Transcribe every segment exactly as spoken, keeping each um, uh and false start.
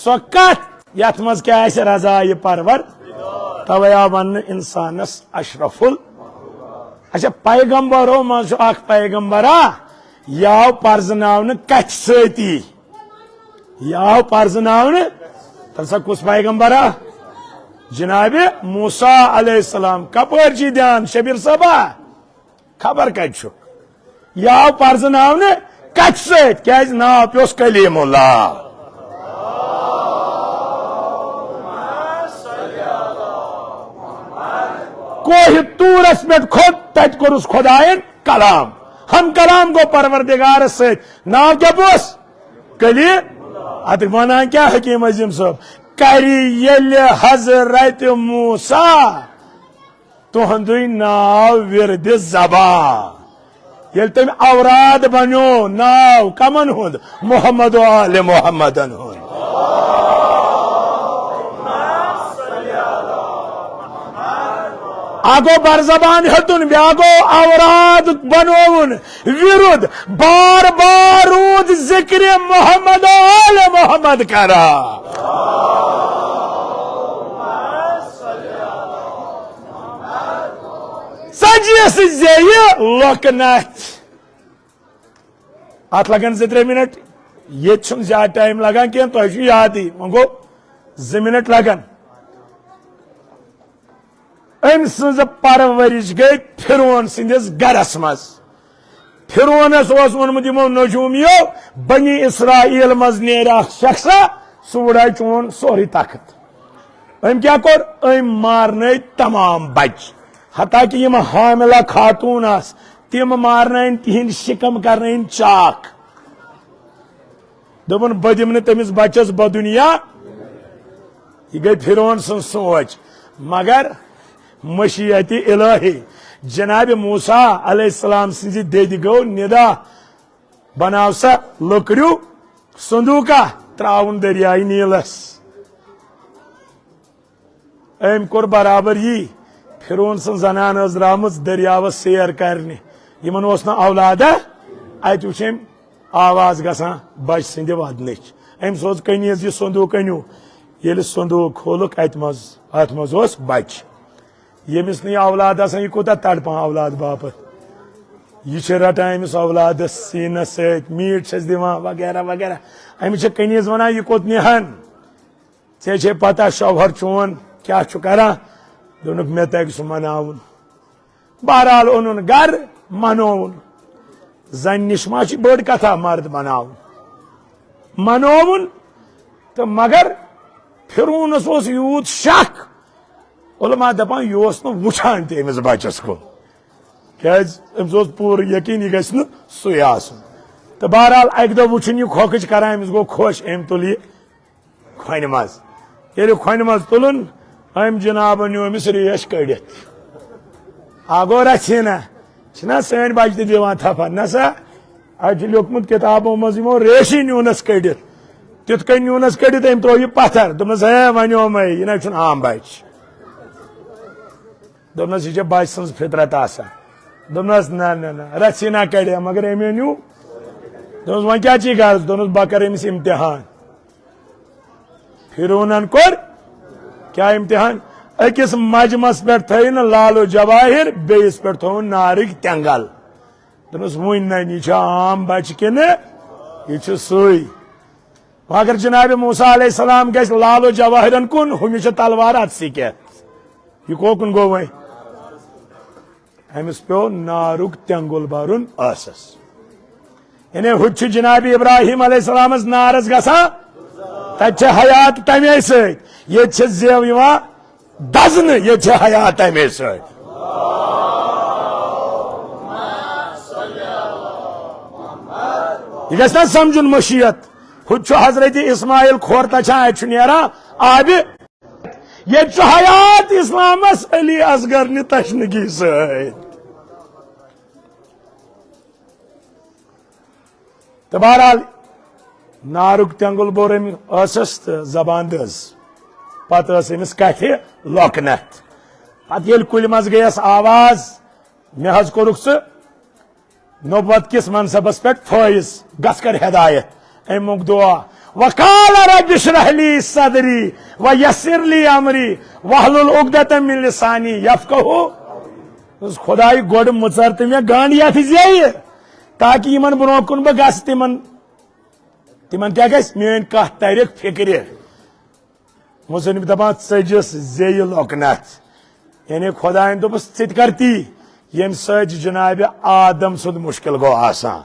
سۄ کتھ یتھ منٛز کیٛاہ آسہِ رضا یہِ پرور؟ توے آو وننہٕ انسانس اشرف ال۔ اچھا، پیغمبرو منٛز چھُ اکھ پیغمبرا، یہِ آو پرزناونہٕ کتھِ سۭتی؟ یہِ آو پرزناونہٕ۔ تَلہٕ سا کُس پیغمبرا؟ جناب موسیٰ علیہ السلام۔ کپٲرۍ چھِ دھیان شبیر صٲبا؟ خبر کتہِ چھُ؟ یہِ آو پرزناونہٕ کتھِ سۭتۍ؟ کیازِ ناو پیوس کلیم اللہ۔ کوہ طورس پٮ۪ٹھ کھوٚت، تتہِ کوٚرُس خداین کلام۔ ہم کلام گوٚو پروردگارس سۭتۍ۔ ناو کیٛاہ پیوس؟ کلیم۔ اتھ ونان کیٛاہ حکیم عظیم صٲب؟ کرِ ییٚلہِ حضرت موسیٰ تُہُنٛدُے ناو ورد زبان۔ ییٚلہِ تٔمۍ اوراد بنیو، ناو کمن ہُنٛد؟ محمد و آل محمدن ہُنٛد۔ اکھ گوٚو بر زبان ہیوٚتُن، بیٛاکھ گوٚو اوراد بنووُن، ورد بار بار روٗد ذکر محمد و آل محمد کران۔ ژتجی یس زیٚیہِ لۄکہٕ نتھِ۔ اتھ لگن زٕ ترٛےٚ منٹ، ییٚتہِ چھُنہٕ زیادٕ ٹایم لگان کینٛہہ، تۄہہِ چھُ یادٕے، وۄنۍ گوٚو زٕ منٹ لگن۔ أمۍ سٕنٛز پرورش گٔے فرعون سٕنٛدِس گرس منٛز۔ فرعونس اوس ووٚنمُت یِمو نجومیو، بنی اسرائیل منٛز نیرِ اکھ شخصا، سُہ وُڑاے چون سورُے تخت۔ أمۍ کیٛاہ کوٚر؟ أمۍ مارنٲے تمام بچہِ، حتیٰ کہ یِم حاملہ خاتون آسہٕ، تِم مارنٲیِن، تِہنٛدۍ شِکم کرنٲیِن چاک۔ دوٚپُن، بہٕ دِمہٕ نہٕ تٔمِس بچس بدُنیا۔ یہِ گٔے فرعون سٕنٛز سونچ، مگر مشیت الہی، جناب موسیٰ علیہ السلام سٕنٛزِ دٮ۪دِ گوٚو ندا، بناو سا لٔکریُک صندوقہ، تراوُن دریاے نیلس۔ أمۍ کوٚر برابر یی۔ فرعون سٕنٛز زنان ٲس درٛامٕژ دٔریاوس سیر کرنہِ۔ یِمن اوس نہٕ اولادہ۔ اتہِ وٕچھ أمۍ آواز گژھان بچہِ سٕنٛدِ ودنٕچ۔ أمۍ سوز کنیز یہِ صندوق أنِو۔ ییٚلہِ صندوق کھولُکھ، اتہِ منٛز، اتھ منٛز اوس بچہِ۔ ییٚمِس نہٕ یہِ اولاد آسان، یہِ کوٗتاہ تڑپان اولاد باپتھ۔ یہِ چھِ رٹان أمِس اولادس سیٖنس سۭتۍ، میٖٹھ چھس دِوان وغیرہ وغیرہ۔ أمِس چھِ کنیز ونان، یہِ کوٚت نِہن؟ ژےٚ چھے پتہ شوہر چون کیٛاہ چھُ کران؟ دوٚپنُکھ، مےٚ تگہِ سُہ مناوُن۔ بہرحال اوٚنُن گرٕ، منووُن۔ زنہِ نِش ما چھِ بٔڑ کتھا مرد مناوُن؟ منووُن۔ تہٕ مگر فرعونس اوس یوٗت شک، علماء دپان، یہِ اوس نہٕ وٕچھان تہِ أمِس بچس کُن، کیازِ أمِس اوس پوٗرٕ یقین یہِ گژھِ نہٕ سُے آسُن۔ تہٕ بہرحال اکہِ دۄہ وٕچھُن یہِ کھۄکھٕج کران، أمِس گوٚو خۄش، أمۍ تُل یہِ کھۄنہِ منٛز۔ ییٚلہِ کھۄنہِ منٛز تُلُن، أمۍ جنابن نیوٗ أمِس ریش کٔڑِتھ۔ آ گوٚو رژھِ ہنا۔ چھِنہ سٲنۍ بچہِ تہِ دِوان تھپھر؟ نہ سا، اتہِ چھُ لیوٗکھمُت کِتابو منٛز، یِمو ریشی نیوٗنس کٔڑِتھ۔ تِتھ کٔنۍ نیوٗنس کٔڑِتھ، أمۍ ترٛوو یہِ پتھر، دوٚپنس، ہے، ونیومے، یہِ نہ چھُنہٕ عام بچہِ۔ دوٚپنس، یہِ چھےٚ بچہِ سٕنٛز فطرت آسان۔ دوٚپنس، نہ، نہ، نہ، رژھِ ہنا کڑے، مگر أمۍ نیوٗ۔ دوٚپنس، وۄنۍ کیٛاہ چھی غرض؟ دوٚپنس، بہٕ کرٕ أمِس امتحان۔ فرعونن کوٚر کیٛاہ امتحان؟ أکِس مجمس پٮ۪ٹھ تھٲیِن لال و جواہر، بیٚیِس پٮ۪ٹھ تھووُن نارٕکۍ تٮ۪نٛگل۔ دوٚپنس، وُنۍ ننہِ، یہِ چھا عام بچہِ کِنہٕ یہِ چھُ سُے؟ مگر جناب موسیٰ علیہ السلام گژھِ لال و جواہرن کُن، ہُمِس چھِ تلوار اتھسٕے کٮ۪تھ۔ یہِ کوکُن گوٚو وۄنۍ؟ أمِس پیوٚو نارُک تٮ۪نٛگُل بَرُن ٲسَس۔ یعنی ہُتہِ چھُ جناب ابراہیم علیہ السلامس نارس گژھان، تتہِ چھِ حیات تمے سۭتۍ، ییٚتہِ چھِ زیو یِوان دزنہٕ، ییٚتہِ چھِ حیات تمے سۭتۍ۔ یہِ گژھِ نا سمجھُن مشیت۔ ہُتہِ چھُ حضرت اسماعیل کھۄر تچھان، اتہِ چھُ نیران آبہِ۔ ییٚتہِ چھُ حیات اسلامس علی اصغر نہِ تشنگی سۭتۍ۔ تہٕ بہرحال، نارُک تٮ۪نٛگُل بوٚر أمۍ ٲسَس تہٕ زبان دٔز۔ پتہٕ ٲس أمِس کتھِ لۄکنتھ۔ پتہٕ ییٚلہِ کُلہِ منٛز گٔیَس آواز، مےٚ حظ کوٚرُکھ ژٕ نبوت کِس منصبس پٮ۪ٹھ فٲیض، گژھ کر ہدایت۔ أمۍ مۄنگ دعا، وقال رب اشرح لي صدري ويسر لي امري واحلل عقدة من لساني يفقهوا۔ خداے، گۄڈٕ مٕژر تہٕ مےٚ گنڈ یتھ زیٚیہِ، تاکہِ یِمن برونٛہہ کُن بہٕ گژھٕ، تِمن، تِمن کیٛاہ گژھِ؟ میٲنۍ کتھ ترِ فکرِ۔ مُصنِف دپان، ژٔجِس زیٚیہِ لۄکنتھ۔ یعنی خدایَن دوٚپُس، "ژٕ تہِ کر تی"، ییٚمہِ سۭتۍ جناب آدم سُنٛد مُشکِل گوٚو آسان۔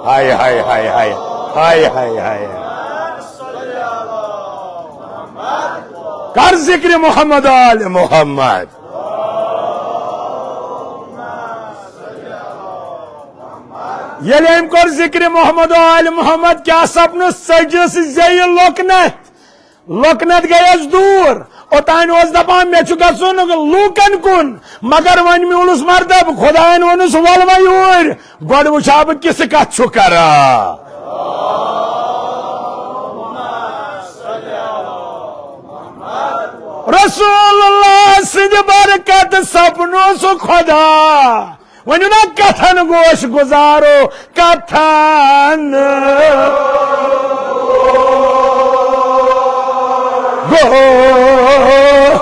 ہاے، ہاے، ہاے، ہاے، ہاے، ہاے، ہاے۔ کر ذکر محمد و آل محمد۔ ییٚلہِ أمۍ کوٚر ذکر محمد و آل محمد، کیٛاہ سپنُس؟ ژٔجِس زیٚیہِ لۄکنتھ۔ لۄکنت گٔیَس دوٗر۔ اوٚتانۍ اوس دپان، "مےٚ چھُ گژھُن لوٗکن کُن"، مگر وۄنۍ میوٗلُس مردب، خدایَن ووٚنُس، "وَل وۄنۍ یوٗرۍ، گۄڈٕ وٕچھِ ہا بہٕ کِژھ کتھ چھُ کران۔" رسول اللہ سٕنٛدِ برکت سپنوو سُہ خدا۔ ؤنِو نا، کتھن گوش گُزارو، کتھن گوش۔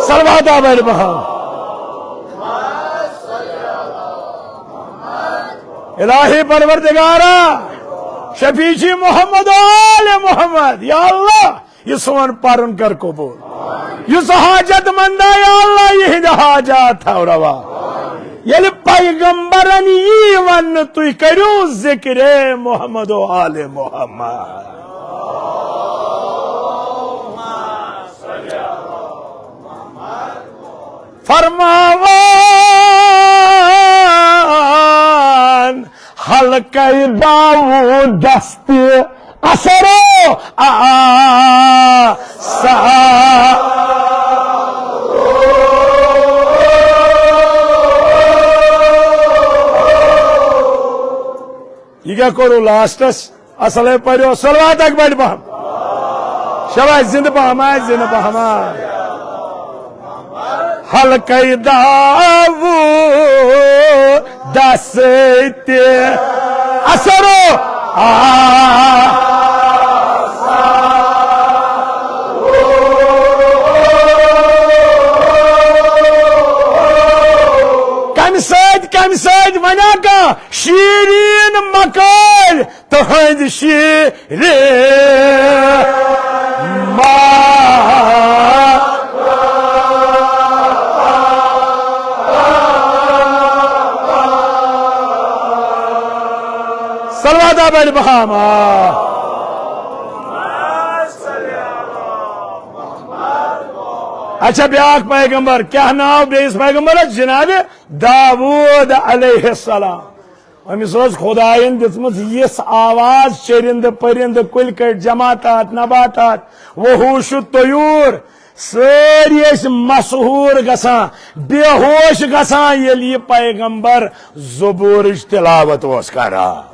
صلوات آباد بہاو۔ الہی پروردگارا، شفیع جی محمد و آل محمد، یا اللہ، یہِ سون پرُن کر قبول۔ یُس حاجت مند آ، یا اللہ، یِہنٛدِ حاجات تھاو روا۔ ییٚلہِ پیغمبرن یی وننہٕ، "تُہۍ کٔرِو ذکر محمد و آل محمد"، فرماوان حلقہ داؤدس تہِ اثرو آ سا۔ یہِ کیٛاہ کوٚروٕ لاسٹس؟ اصل ہے پٔرِو، صلوات اکھ بڑِ پہم۔ شاباش، زندٕ پہم، آ، زندٕ پہم، آ۔ حلقہ داؤدس تہِ اثرو آ۔ کمہِ سۭتۍ، کمہِ سۭتۍ؟ ونیا کانٛہہ؟ شیرین مکٲلۍ تہنٛدۍ شیرین ما۔ صلوات آباد بہاما۔ اچھا، بیاکھ پیغمبر، کیٛاہ ناو بیٚیِس پیغمبرس؟ جناب داوود علیہ السلام۔ أمِس ٲس خدایَن دِژمٕژ یِژھ آواز، چٔرِنٛدٕ پٔرِنٛدٕ، کُلۍ کٔٹۍ جماعتات، نباتات، وحوش الطیور، سٲری ٲسۍ مسحور گژھان، بے ہوش گژھان، ییٚلہِ یہِ پیغمبر زبورٕچ تلاوت اوس کران۔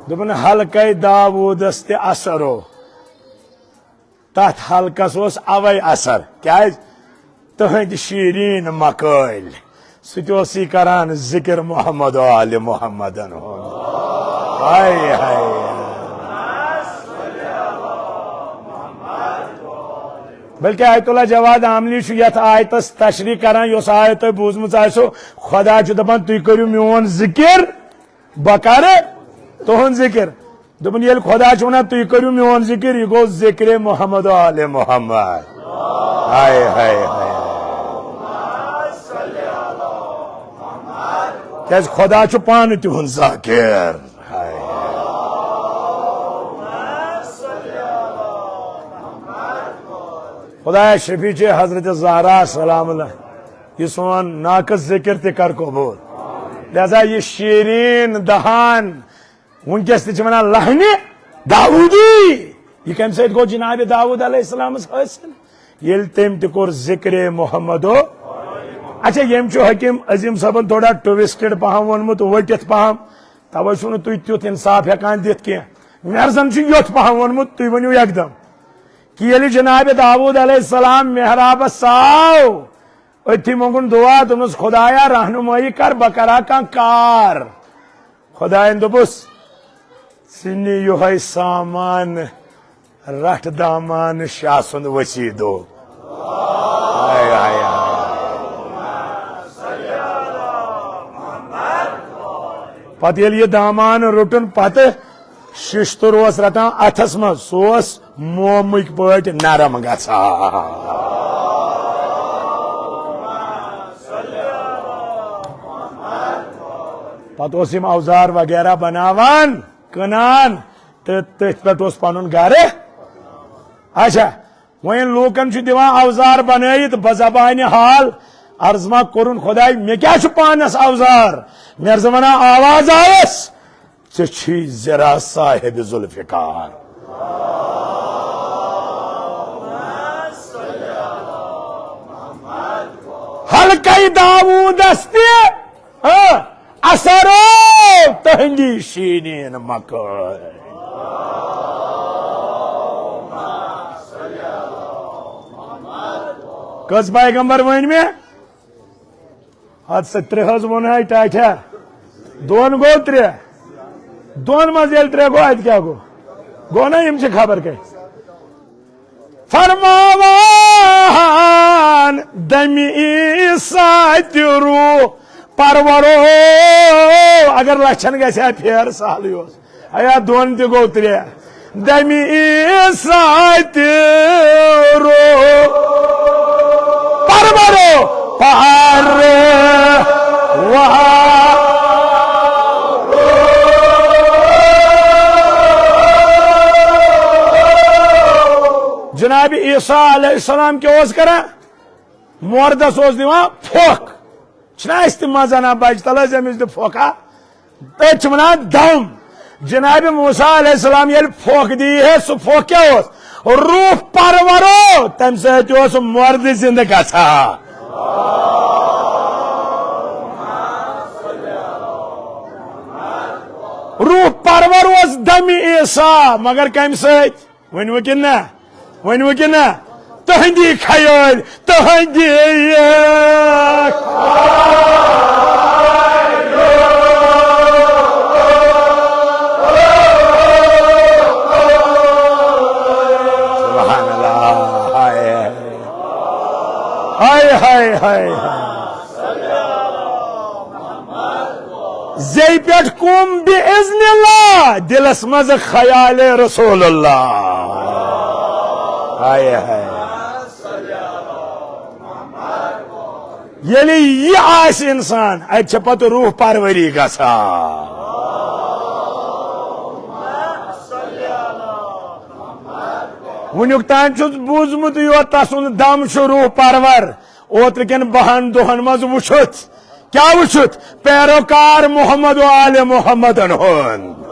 دوٚپُن، حلقے داوودس تہِ اثر او۔ تتھ حلقس اوس اوے اثر۔ کیازِ؟ تہنٛدۍ شیرین مکٲلۍ۔ سُہ تہِ اوس یہِ کران ذکر محمد و آل محمدن ہُنٛد۔ ہاے ہاے۔ بلکہ آیت اللہ جواد آملی چھُ یتھ آیتس تشریح کران، یۄس آیت تۄہہِ بوٗزمٕژ آسیو، خدا چھُ دپان، "تُہۍ کٔرِو میون ذکر۔" بہٕ کرٕ تُہُنٛد ذِکِر۔ دوٚپُن، ییٚلہِ خۄدا چھُ وَنان، "تُہۍ کٔرِو میون ذِکِر"، یہِ گوٚو ذِکرِ محمد و آلِ محمد۔ ہاے، ہاے، ہاے۔ کیٛازِ خۄدا چھُ پانہٕ تِہُنٛد ذاکِر۔ ہاے۔ خۄدایا شفیع چھِ حضرت زہرا سلام اللہ۔ یہِ سون ناقص ذِکِر تہِ کر قبوٗل۔ لہذا یہِ شیرین دہان وٕنکیٚس تہِ چھِ وَنان لہنِ داوودی۔ یہِ کَمہِ سۭتۍ گوٚو جناب داوود علیہ السلامس حٲصِل؟ ییٚلہِ تٔمۍ تہِ کوٚر ذِکرِ محمد و اچھا، ییٚمۍ چھُ حکیم عظیم صٲبن تھوڑا ٹویسٹڈ پہم ووٚنمُت، ؤٹِتھ پہم، توے چھُو نہٕ تُہۍ تیُتھ انصاف ہٮ۪کان دِتھ کینٛہہ۔ مٮ۪رزن چھُ یوٚت پہم ووٚنمُت، تُہۍ ؤنِو یکدم۔ کہ ییٚلہِ جناب داوود علیہ السلام محرابس ژاو، أتھی مۄنٛگُن دُعا، دوٚپنَس، "خۄدایا، رہنمٲیی کر، بہٕ کرا کانٛہہ کار۔" خۄدایَن دوٚپُس، "ژٕ نہِ یِہوٚے سامان، رٹھ دامان شاہ سُنٛد وسیٖدو۔" ہاے، ہاے، ہاے۔ پتہٕ ییٚلہِ یہِ دامان روٚٹُن، پتہٕ ششتُر اوس رٹان اتھس منٛز، سُہ اوس مومٕکۍ پٲٹھۍ نرم گژھان۔ پتہٕ اوس یِم اوزار وغیرہ بناوان، کٕنان، تہٕ تٔتھۍ پٮ۪ٹھ اوس پنُن گرٕ۔ اچھا، وۄنۍ لوٗکن چھُ دِوان اوزار بنٲیِتھ بزبانہِ حال، عرض ما کوٚرُن، "خۄداے، مےٚ کیٛاہ چھُ پانس اوزار؟" مےٚ عرض ونان، آواز آیس، "ژےٚ چھی زِرا صاحب ذوالفقار۔" حلقہ داوودس تہِ، آ، اثر آو تہنٛدی شیٖنین مکٲے۔ کٔژ پیغمبر ؤنۍ مےٚ؟ اتھ سۭتۍ ترٛےٚ حظ ووٚن ہے ٹاٹھیا۔ دۄن گوٚو ترٛےٚ۔ دۄن منٛز ییٚلہِ ترٛےٚ گوٚو، اتہِ کیٛاہ گوٚو؟ گوٚو نا، یِم چھِ خبر کتہِ۔ فرماوان دمہِ عیسیٰ تہِ روح پرورو، اگر لچھن گژھِ ہا پھیر، سہلٕے اوس۔ ایا دۄن تہِ گوٚو ترٛےٚ۔ دمہِ عیسیٰ تہِ روح پرورو پروار۔ جناب عیسیٰ علیہ السلام کیٛاہ اوس کران؟ مردس اوس دِوان پھۄکھ۔ چھِنہ اَسہِ تہِ منٛزٕ اَنان بَچہٕ تَل حظ أمِس دِ پھۄکھا؟ تٔتھۍ چھِ وَنان دَم۔ جناب موسیٰ علیہ السلام ییٚلہِ پھۄکھ دی ہے، سُہ پھۄکھ کیٛاہ اوس؟ روح پرورو، تَمہِ سۭتۍ اوس مردٕ زِندٕ گژھان۔ روح پرور اوس دمِ عیسیٰ، مگر کَمہِ سۭتۍ؟ ؤنِو کِنہٕ نہ؟ ؤنِو کِنہٕ نہ؟ تُہٕنٛدی خیٲلۍ، تُہٕنٛدی۔ سبحان اللہ۔ ہاے، ہاے، ہاے، ہاے۔ زیٚیہِ پٮ۪ٹھ کُم بِاِذنِ اللہ، دِلس منٛز خیالِ رسول اللہ۔ ہاے ہاے۔ ییٚلہِ یہِ آسہِ اِنسان، اَتہِ چھےٚ پتہٕ روح پروری گژھان۔ وٕنیُک تام چھُس بوٗزمُت یوت، تسُنٛد دم چھُ روح پرور۔ اوترٕ کٮ۪ن بَہَن دۄہَن منٛز وٕچھُتھ، کیٛاہ وٕچھُتھ؟ پیروکار محمد و آل محمدن ہُنٛد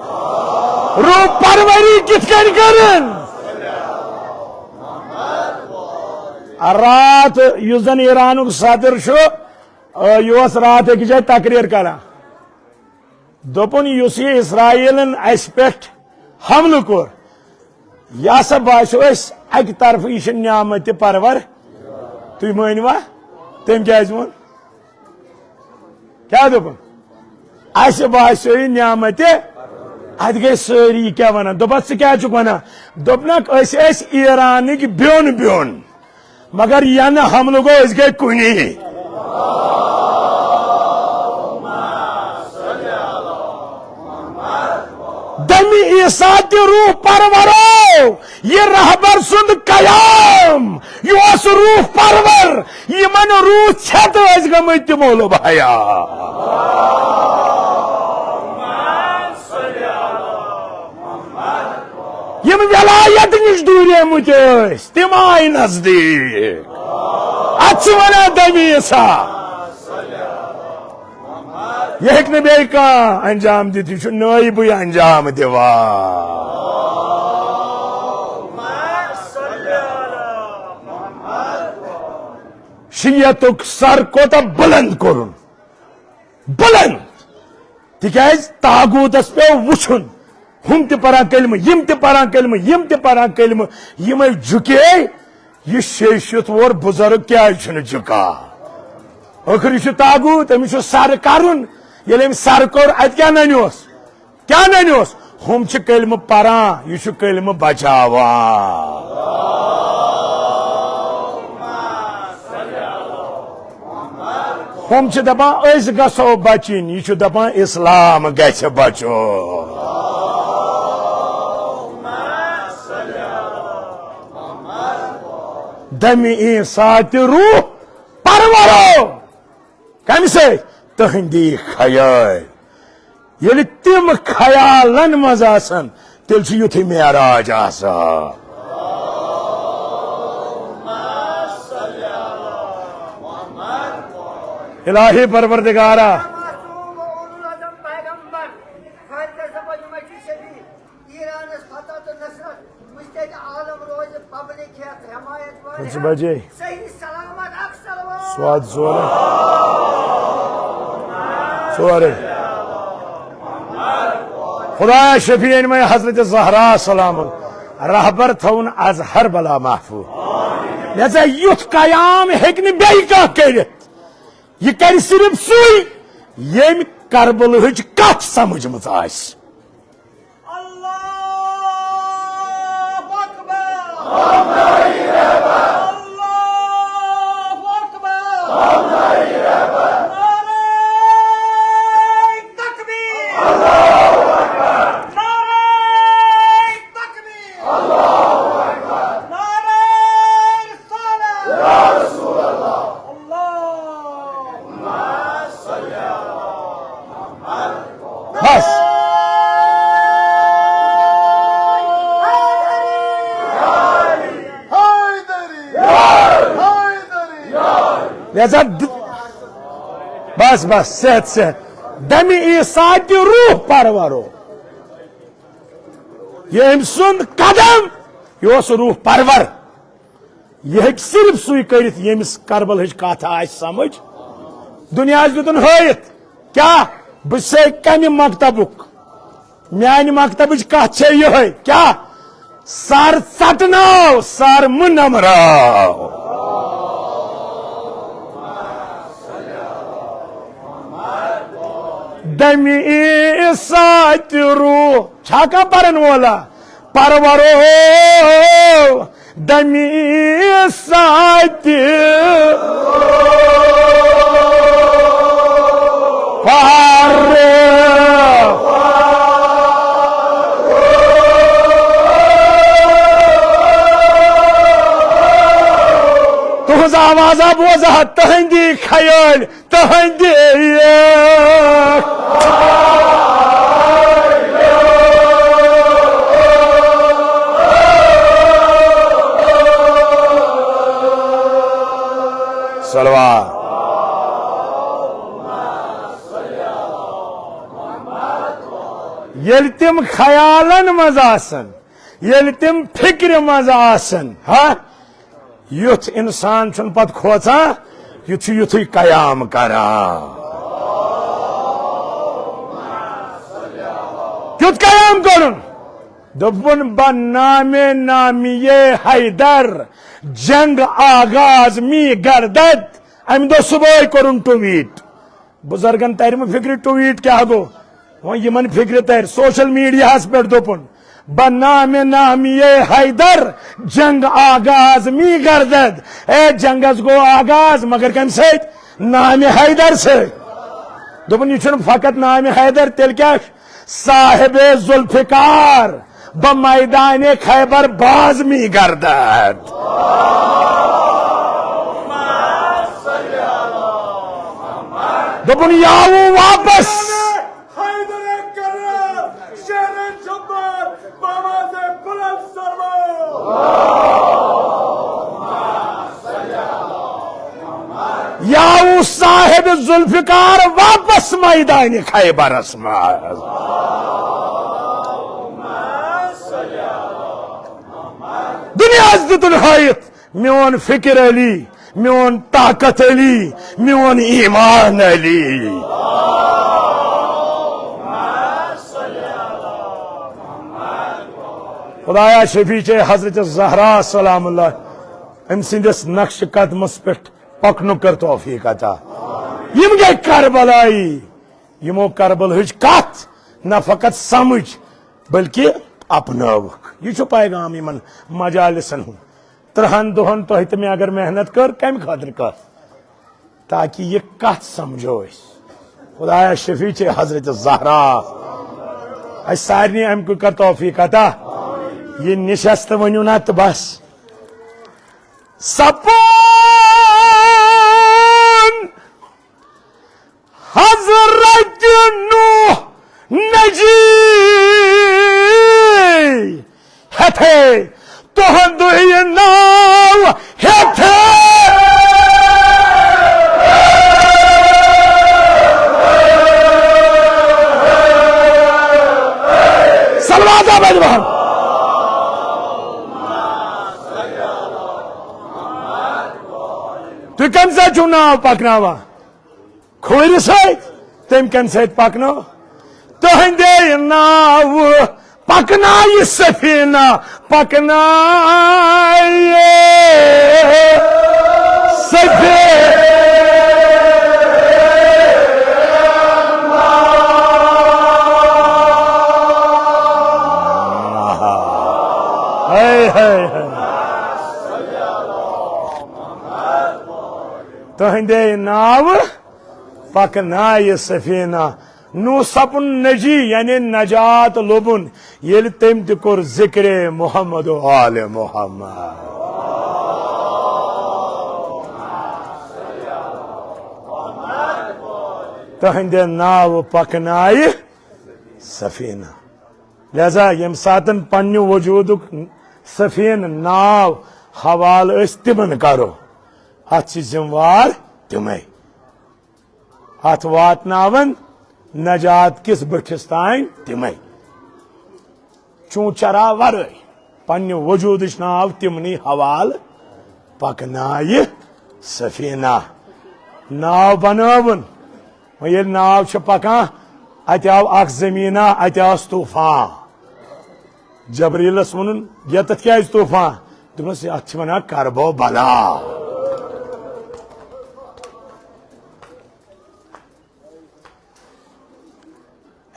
روح پروری کِتھ کٔنۍ کٔرٕن۔ راتھ یُس زَن ایرانُک صدر چھُ، آ، یہِ اوس راتھ أکِس جایہِ تقریر کران۔ دوٚپُن، یُس یہِ اسرائیلن اسہِ پٮ۪ٹھ حملہٕ کوٚر، یہِ ہسا باسیو اسہِ اکہِ طرفہٕ یہِ چھِ نعمتِ پرور۔ تُہۍ مٲنِوا؟ تٔمۍ کیازِ ووٚن؟ کیٛاہ دوٚپُن؟ اسہِ باسیو یہِ نعمتِ۔ اتہِ گٔے سٲری، یہِ کیٛاہ ونان؟ دوٚپُس، ژٕ کیٛاہ چھُکھ ونان؟ دوٚپنکھ، أسۍ ٲسۍ ایرانٕکۍ بیوٚن بیوٚن۔ مگر ینہٕ حملہٕ گوٚو، أسۍ گٔے کُنی۔ دمِ عیسیٰ تہِ روح پرورو، یہِ رہبر سُنٛد قیام، یہِ اوس روح پرور، یِمن روح ژھٮ۪تہٕ ٲسۍ گٔمٕتۍ، تِمو لوٚب حیا۔ یِم ولایت نِش دوٗریمٕتۍ ٲسۍ، تِم آیہِ نزدیٖک۔ اتھ چھِ ونان دمِ عیسیٰ۔ یہِ ہیٚکہِ نہٕ بیٚیہِ کانٛہہ انجام دِتھ، یہِ چھُ نٲیبٕے انجام دِوان۔ شیعتُک سر کوتاہ بلند کوٚرُن، بلند، تِکیازِ طاغوتس پیوٚو وُچھُن، ہُم تہِ پران کلمہٕ، یِم تہِ پران کلمہٕ، یِم تہِ پران کلمہٕ، یِمے جُکے، یہِ شیشِتھ وور بُزرگ کیازِ چھُنہٕ جُکان؟ ٲخٕر یہِ چھُ طاغوت، أمِس چھُ سر کرُن، ییٚلہِ أمۍ سر کوٚر، اتہِ کیٛاہ ننیوس؟ کیٛاہ ننیوس؟ ہُم چھِ کلمہٕ پران، یہِ چھُ کلمہٕ بچاوان۔ ہُم چھِ دپان، أسۍ گژھو بچِنۍ، یہِ چھُ دپان، اسلام گژھِ بچُن۔ دمہِ عیسیٰ تہِ روح پرورو۔ کمہِ سۭتۍ؟ تُہندی خیال۔ ییٚلہِ تِم خیالن منٛز آسن، تیٚلہِ چھُ یُتھُے معراج آسان۔ الٰہی پروردگارا۔ معصوم و اولو العزم پیغمبر، خالق زبر یمے چھ شفیع، ایرانس فتح تہٕ نصرت، مجتہد عالم روزِ پبلک ہیتھ حمایت وٲلۍ پٕنٛژٕ بجے۔ صحیح سلامت اکھ سلوات۔ سواد سورُے۔ سورُے۔ خدایا شفیع انمے حضرت زہرا سلام رہبر تھاوُن از ہر بلا محفوظ۔ لہذا یُتھ قیام ہیٚکہِ نہٕ بیٚیہِ کانٛہہ کٔرِتھ۔ یہِ کرِ صرف سُے، ییٚمۍ کربلہٕچ کتھ سمجھمٕژ آسہِ۔ اللہ اکبر۔ اللہ اکبر۔ نعرہ تکبیر۔ نعرہ تکبیر۔ نعرہ رسالت۔ اللہ۔ بس۔ لہذا د-، بس، بس، صحت، صحت۔ دمہِ عیسیٰ تہِ روح پرورو۔ یہِ أمۍ سُنٛد قدم، یہِ اوس روح پرور۔ یہِ ہیٚکہِ صرف سُے کٔرِتھ، ییٚمِس کربلٕچ کتھ آسہِ سمجھ۔ دُنیاہس دیُتُن ہٲیِتھ، کیٛاہ؟ بہٕ چھُسے کمہِ مکتبُک؟ میانہِ مکتبٕچ کتھ چھے یِہے، کیٛاہ؟ سر ژٹناو، سر مہٕ نمراو۔ دمہِ عیسیٰ تہِ روح چھا کانٛہہ پرن وولا؟ پرورو دمہِ عیسیٰ تہِ پر۔ تُہنٛز آوازا بوزا تہنٛدی خیٲلۍ۔ تہنٛدِ صلوات۔ ییٚلہِ تِم خیالن منٛز آسن، ییٚلہِ تِم فِکرِ منٛز آسن، ہا، یُتھ انسان چھُنہٕ پتہٕ کھوژان، یُتھ چھُ یُتھُے قیام کران۔ کیُتھ قیام کرُن؟ دوٚپُن، "بہ نام نامیے حیدر، جنگ آغاز می گردد۔" امہِ دۄہ صبحٲے کوٚرُن ٹویٹ۔ بزرگن ترِ مہ فکرِ ٹویٹ کیٛاہ گوٚو؟ وۄنۍ یِمن فکرِ ترِ، سوشل میڈیاہس پٮ۪ٹھ دوٚپُن، "بہ نام نامیے حیدر، جنگ آغاز می گردد۔" اے، جنگس گوٚو آغاز، مگر کمہِ سۭتۍ؟ نامِ حیدر سۭتۍ۔ دوٚپُن، یہِ چھُنہٕ فقط نامِ حیدر، تیٚلہِ کیٛاہ چھُ؟ صاحب ذوالفقار، بہ میدان خیبر باز می گردد۔ دوٚپُن، یہِ آوُ واپس۔ حیدر کرار، شیر جبار، بآواز بلند سلوات۔ یہِ آوُ صاحب ذوالفقار واپس میدان خیبرس منٛز۔ دُنیاہس دیُتُن ہٲیِتھ، میون فکر علی، میون طاقت علی، میون ایمان علی۔ خدایا شفیع چے حضرت زہرا سلام اللہ، أمۍ سٕنٛدِس نقش قدمس پٮ۪ٹھ پکنُک کر توفیق عطا۔ یِم گٔے کربلائی، یِمو کربل ہٕچ کتھ نہ فقط سمجھ بلکہ اپنٲوٕکھ۔ یہِ چھُ پیغام یِمن مجالسن ہُنٛد۔ ترٛہن دۄہن تۄہہِ تہٕ مےٚ اگر محنت کٔر، کمہِ خٲطرٕ کٔر؟ تاکہ یہِ کتھ سمجھو أسۍ۔ خدایا شفیع چھے حضرت زہرا۔ اسہِ سارنٕے امہِ کُے کر توفیق عطا۔ یہِ نشست ؤنِو نا تہٕ بس۔ سپون حضرت نوح نجی ہیتھے تہندُے ناو ہیتھے۔ صلوات آباد محمد۔ تُہۍ کَمہِ سۭتۍ چھِو ناو پَکناوان؟ کھوٗرِ سۭتۍ، تٔمۍ کَمہِ سۭتۍ پَکنٲو؟ تُہٕنٛدے ناوٕ پَکنایہِ سفیٖنہ، پَکنایہِ سفیٖنہ۔ ہے، ہے، ہے۔ تُہٕنٛدے ناوٕ پکنایہِ سفینہ۔ نوح سپُن نجی، یعنی نجات لوبُن، ییٚلہِ تٔمۍ تہِ کوٚر ذکرِ محمد و آل محمد۔ تہنٛدِ ناوٕ پکنایہِ سفینہ۔ لہذا ییٚمہِ ساتن پننہِ وجودُک سفینہ ناو حوالہٕ أسۍ تِمن کرو، اتھ چھِ ذمہٕ وار تِمے۔ اتھ واتناون نجات کِس بٔٹھِس تام تِمے۔ چون چرا ورٲے پننہِ وجودٕچ ناو تِمنٕے حوالہٕ پکنایہِ سفینہ۔ ناو بنٲوٕن۔ وۄنۍ ییٚلہِ ناو چھِ پکان، اتہِ آو اکھ زمیٖنا، اتہِ آس طوفان۔ جبریٖلس ووٚنُن، یتتھ کیازِ طوفان؟ دوٚپنس، اتھ چھِ ونان کرب و بلا۔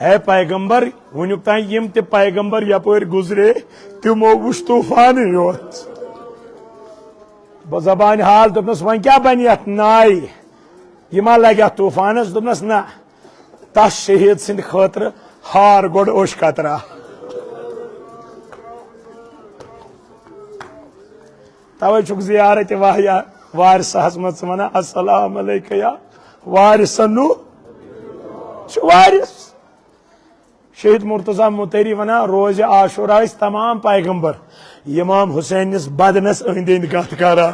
ہے پیغمبر، وُنیُک تام یِم تہِ پیغمبر یپٲرۍ گُزرے، تِمو وُچھ طوفانٕے یوت۔ بہٕ زبانہِ حال دوٚپنس، وۄنۍ کیٛاہ بنہِ یتھ نایہِ؟ یہِ ما لگہِ اتھ طوفانس؟ دوٚپنس، نہ، تس شہیٖد سٕنٛدِ خٲطرٕ ہار گۄڈٕ اوٚش قطرہ۔ توے چھُکھ زیارت واہ یا وارثہس منٛز ژٕ ونان، السلام علیکہ یا وارث نوح۔ چھُ وارث۔ شہید مرتضی متحری ونان، روزِ عاشورہ ٲسۍ تمام پیغمبر امام حسین نِس بدنس أنٛدۍ أنٛدۍ کتھ کران۔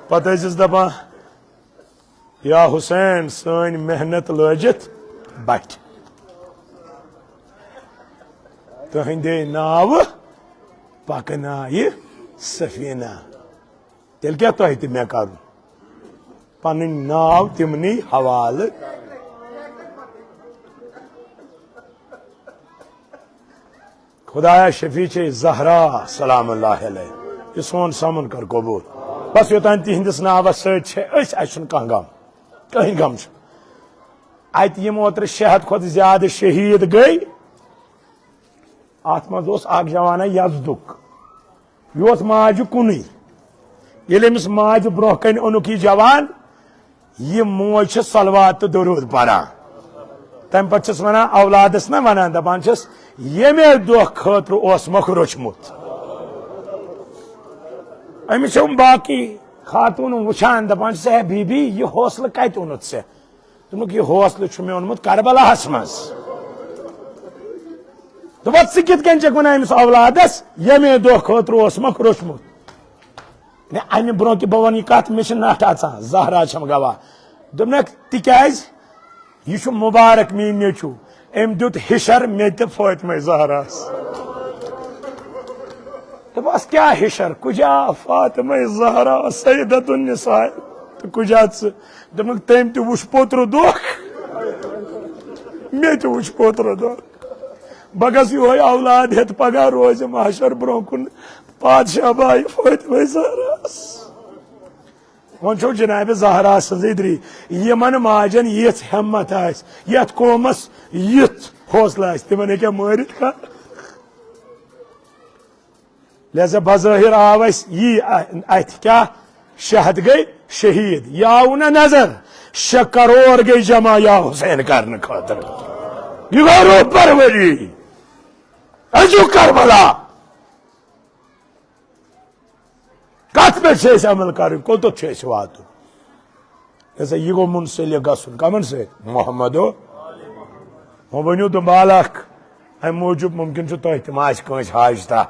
پتہٕ ٲسِس دپان، یا حسین، سٲنۍ محنت لٲجِتھ بٹھِ۔ تُہنٛدے ناوٕ پکنایہِ سفینہ۔ تیٚلہِ کیٛاہ تۄہہِ تہٕ مےٚ کرُن؟ پنٕنۍ ناو تِمنٕے حوالہٕ۔ خدایا شفیع چھے زہرا سلام اللہ علیہ، یہِ سون سمن کر قبول۔ بس یوٚتام تِہنٛدِس ناوس سۭتۍ چھِ أسۍ، اَسہِ چھُنہٕ کانٛہہ غم، کٕہٕنۍ غم چھُ۔ اتہِ یِم اوترٕ شےٚ ہتھ کھۄتہٕ زیادٕ شہیٖد گٔے، اتھ منٛز اوس اکھ جوانا یزدُک، یہِ اوس ماجہِ کُنُے۔ ییٚلہِ أمِس ماجہِ برونٛہہ کنہِ اوٚنُکھ یہِ جوان، یہِ موج چھِ صلوات تہٕ درود پران۔ تمہِ پتہٕ چھِس ونان اولادس، نہ ونان، دپان چھِس، ییٚمے دۄہ خٲطرٕ اوس مکھ روچھمُت۔ أمِس چھِ یِم باقٕے خاتوٗن وٕچھان، دپان چھِس، ہے بی بی، یہِ حوصلہٕ کتہِ اوٚنُتھ ژےٚ؟ دوٚپُکھ، یہِ حوصلہٕ چھُ مےٚ اوٚنمُت کربلاہس منٛز۔ دوٚپُکھ، ژٕ کِتھ کٔنۍ چھکھ ونان أمِس اولادس، ییٚمے دۄہ خٲطرٕ اوس مکھ روچھمُت؟ مےٚ امہِ برونٛہہ کہِ بہٕ ونہٕ یہِ کتھ، مےٚ چھِ نٹھ اژان، زہرا چھم گواہ۔ دوٚپنکھ، تِکیازِ یہِ چھُ مبارک میٛٲنۍ نیٚچو، أمۍ دیُت ہِشر مےٚ تہِ فاطمہ زہراہس۔ دوٚپمَس، "کیٛاہ ہِشر؟ کُجا فاطمہ زہرا سیدۃ النساء؟ تہٕ کُجا ژٕ؟" دوٚپُن، "تٔمۍ تہِ وُچھ پوٚترٕ دۄکھ، مےٚ تہِ وُچھ پوٚترٕ دۄکھ۔ بہٕ گژھٕ یِہوٚے اولاد ہٮ۪تھ پگاہ روزِ محشر برٛونٛہہ کُن پادشاہ باے فاطمہ زہراہَس۔" وۄنۍ چھو جناب زہرا سٕنٛزٕے دٕرے، یِمن ماجن یِژھ ہمت آسہِ، یتھ قومس یُتھ حوصلہٕ آسہِ، تِمن ہیٚکیٛاہ مٲرِتھ کانٛہہ؟ لہذا بظٲہر آو اسہِ یی اتھِ کیٛاہ؟ شہد گٔے شہید، یہِ آو نہٕ نظر، شےٚ کرور گٔے جمع یا حسین کرنہٕ خٲطرٕ۔ یہِ گوٚو روح پروری، أزیُک کربلا۔ کتھ پٮ۪ٹھ چھِ أسۍ عمل کرٕنۍ؟ کوٚتتھ چھُ اَسہِ واتُن؟ یہِ ہسا، یہِ گوٚو منسلک گژھُن۔ کمن سۭتۍ؟ محمد و۔ وۄنۍ ؤنِو دُنبالہٕ اکھ۔ امہِ موٗجوٗب ممکن چھُ تۄہہِ تہِ ما آسہِ کٲنٛسہِ حاجتہ۔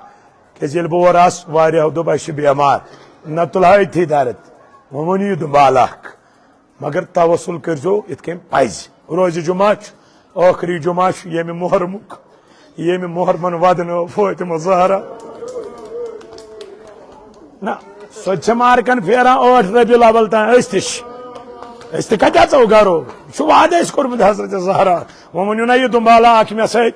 کیٛازِ ییٚلہِ بہٕ اورٕ آسہٕ، واریاہو دوٚپ، "اسہِ چھِ بٮ۪مار۔" نہ تُلہٕ ہا أتھی درد۔ وۄنۍ ؤنِو یہِ دُنبالہٕ اکھ۔ مگر توسل کٔرۍزیو یِتھ کٔنۍ پزِ۔ روزِ جمعہ چھُ، ٲخری جمعہ چھُ ییٚمہِ محرمُک، ییٚمہِ محرمن ودنٲو فاطمہ زہرا۔ نہ، سۄ تہِ چھےٚ مارکن پھیران ٲٹھ ربیع الاول تام، أسۍ تہِ چھِ۔ أسۍ تہِ کتہِ اژو گرو؟ یہِ چھُ وعدٕ اَسہِ کوٚرمُت حضرت زہرا۔ وۄنۍ ؤنِو نہ یہِ دُنبالہٕ اکھ مےٚ سۭتۍ،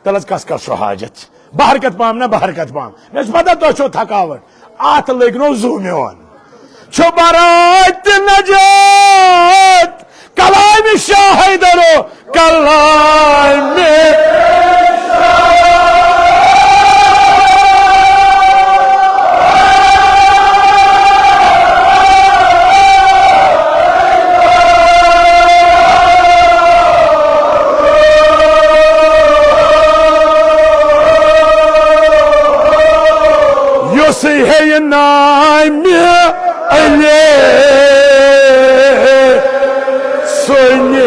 تیٚلہِ حظ کس کس چھُ حاجت؟ بہرکت پام نہ بہرکت پام۔ مےٚ چھِ پتہ تۄہہِ چھو تھکاوٹ۔ اتھ لٔگۍ نو زُو میون۔ چھُ برات نجات کلامِ شاہ حیدر و کلامِ یُس ہے نامہِ علی سُنہِ۔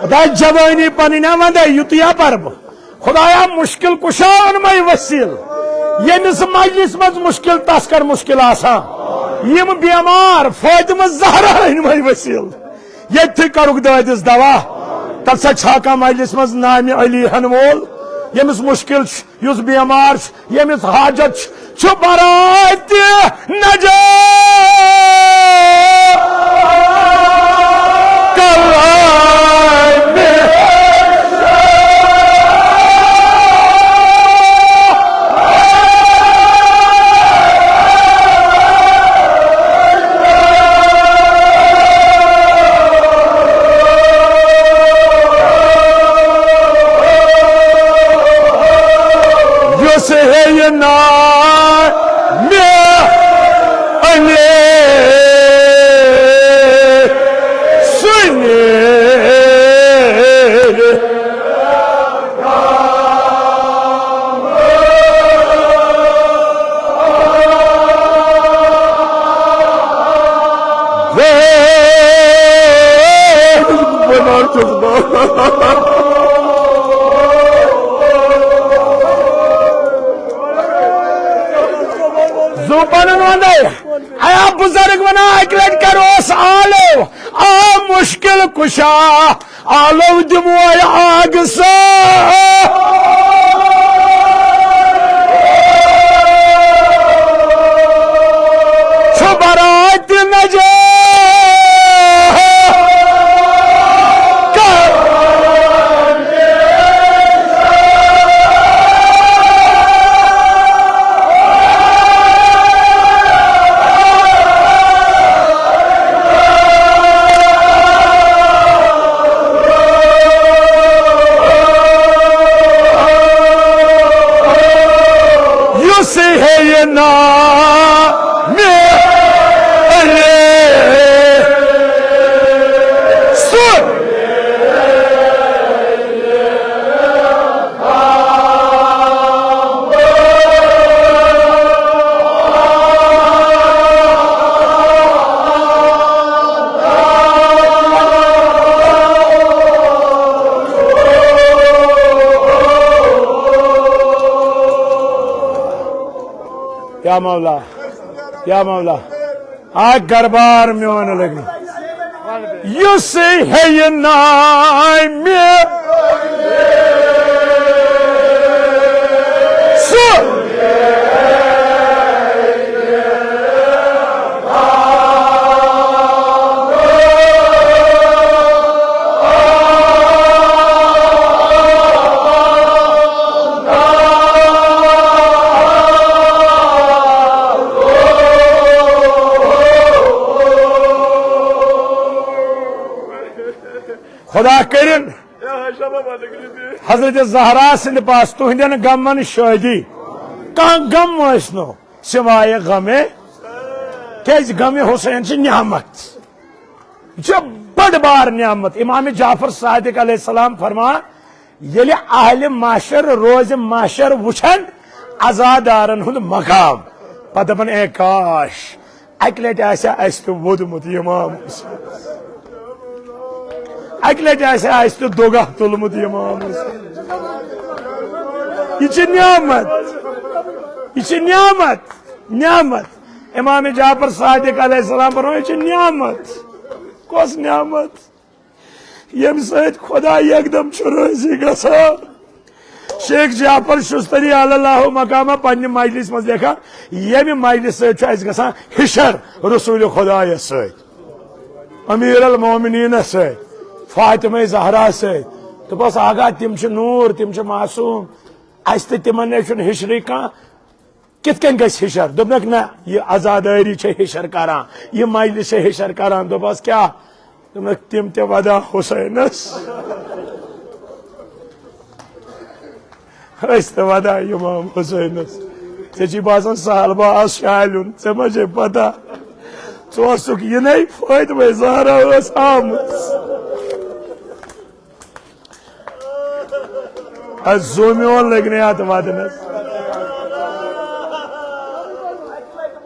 خدا جوانی پنٕنۍ نا وندے، یُتُے ہا پرٕ بہٕ۔ خدایا، مشکل کشا اونمے وسیل، ییٚمِس مجلس منٛز مشکل، تس کر مشکل آسان۔ یِم بیمار فاطمہ زہرا اونمے وسیل، ییٚتہِ تھٕے کرُکھ دٲدِس دوا۔ تتھ سا چھا کانٛہہ مجلس منٛز نامہِ علی ہن وول، ییٚمِس مشکل چھُ، یُس بیمار چھُ، ییٚمِس حاجت چھُ، چھُ براتِ نجات کلامِ۔ یُس ہے یہِ ناو مےٚ اَنے سُہ نیرِ۔ وَنان چھُس بہٕ۔ زُو پَنُن وَندَے۔ ایا بُزرگ وَنان، اَکہِ لَٹہِ کَر اوس آلو، آ مُشکِل کُشا۔ آلو دِموے آگہٕ سۭتۍ۔ چھُ برات نجات۔ یُس ہے یہِ ناو مےٚ اَنے سُہ۔ یا مولا، یا مولا، اکھ گربار میون لگن۔ یُس ہیٚیہِ نامہِ سُہ۔ خدا کٔرِن حضرت زہرا سٕنٛدِ پاس تُہنٛدٮ۪ن غمن شٲدی۔ کانٛہہ غم ٲسۍ نہٕ سوائے غمے، کیازِ غمِ حسین چھِ نعمت۔ یہِ چھِ بٔڑ بار نعمت۔ امام جعفر صادق علیہ السلام فرمان، ییٚلہِ اہلِ محشر روزِ محشر وٕچھن عزادارن ہُنٛد مقام، پتہٕ دپن، اے کاش، اکہِ لٹہِ آسہِ ہا اسہِ تہِ ووٚدمُت امام حسین۔ اکہِ لٹہِ آسہِ ہا اسہِ تہِ دۄگہ تُلمُت امام حسین۔ یہِ چھِ نعمت۔ یہِ چھِ نعمت۔ نعمت۔ امام جعفر صادق علیہ السلام فرموو، یہِ چھِ نعمت۔ کۄس نعمت؟ ییٚمہِ سۭتۍ خدا یکدم چھُ رٲضی گژھان۔ شیخ جعفر شستری علی اللہ مقامہ پننہِ مجلس منٛز لیکھان، ییٚمہِ مجلس سۭتۍ چھُ اَسہِ گژھان حشر رسول خدایس سۭتۍ، امیر المومنینس سۭتۍ، فاطمہ زہرا سۭتۍ۔ دوٚپُس، آغا، تِم چھِ نوٗر، تِم چھِ معصوم، اَسہِ تہٕ تِمن نِش چھُنہٕ حشرٕے کانٛہہ۔ کِتھ کٔنۍ گژھِ حشر؟ دوٚپنکھ، نہ، یہِ عزادٲری چھےٚ حشر کران، یہِ مجلس چھےٚ حشر کران۔ دوٚپہس، کیٛاہ؟ دوٚپنکھ، تِم تہِ ودا حسینس، أسۍ تہِ ودا امام حسینس۔ ژےٚ چھُے باسان سہل با آس شالیُن، ژےٚ ما چھے پتہ؟ ژٕ اوسُکھ یِنَے، فاطمہ زہرا ٲس آمٕژ۔ از زومیون لٔگۍ نہٕ یتھ ودنس۔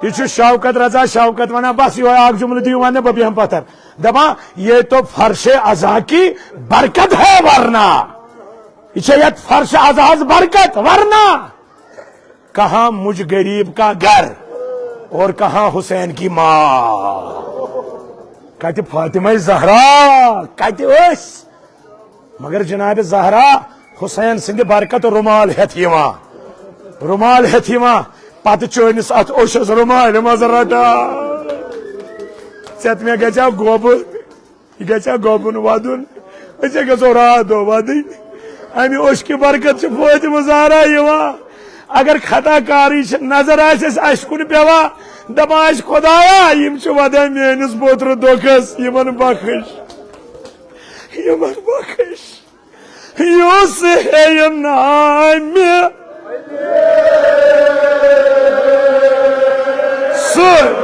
یہِ چھُ شوکت رضا شوکت ونان، بس یہوے اکھ جملہٕ دِیِو وننہٕ، بہٕ بیٚہمہٕ پتھر۔ دپان، یہ تو فرش ازاں کی برکت ہے ورنہ۔ یہ چھے یتھ فرش ازاہس برکت ورنہ۔ کہاں مجھ غریب کا گھر اور کہاں حسین کی ماں۔ کتہِ فاطمہ زہرا، کتہِ ٲسۍ؟ مگر جناب زہرا حسین سٕنٛدِ برکت رومال ہٮ۪تھ یِوان، رومال ہٮ۪تھ یِوان، پتہٕ چٲنِس اتھ اوشس رومالہِ منٛز رٹان۔ ژےٚ تہٕ مےٚ گژھِ ہا گوبُن، یہِ گژھِ ہا گوبُن ودُن، أسۍ ہے گژھو راتھ دۄہ ودٕنۍ۔ امہِ اوشکہِ برکت چھِ فاطمہ زہرا یِوان۔ اگر خطا کاری چھِ نظر آسہِ اَسہِ اَسہِ کُن پٮ۪وان، دپان آسہِ، خدایا، یِم چھِ ودان میٲنِس بوترٕ دۄکھس، یِمن بخش۔ یِمن بخش، یُس ہیٚیہِ نامہِ سُہ۔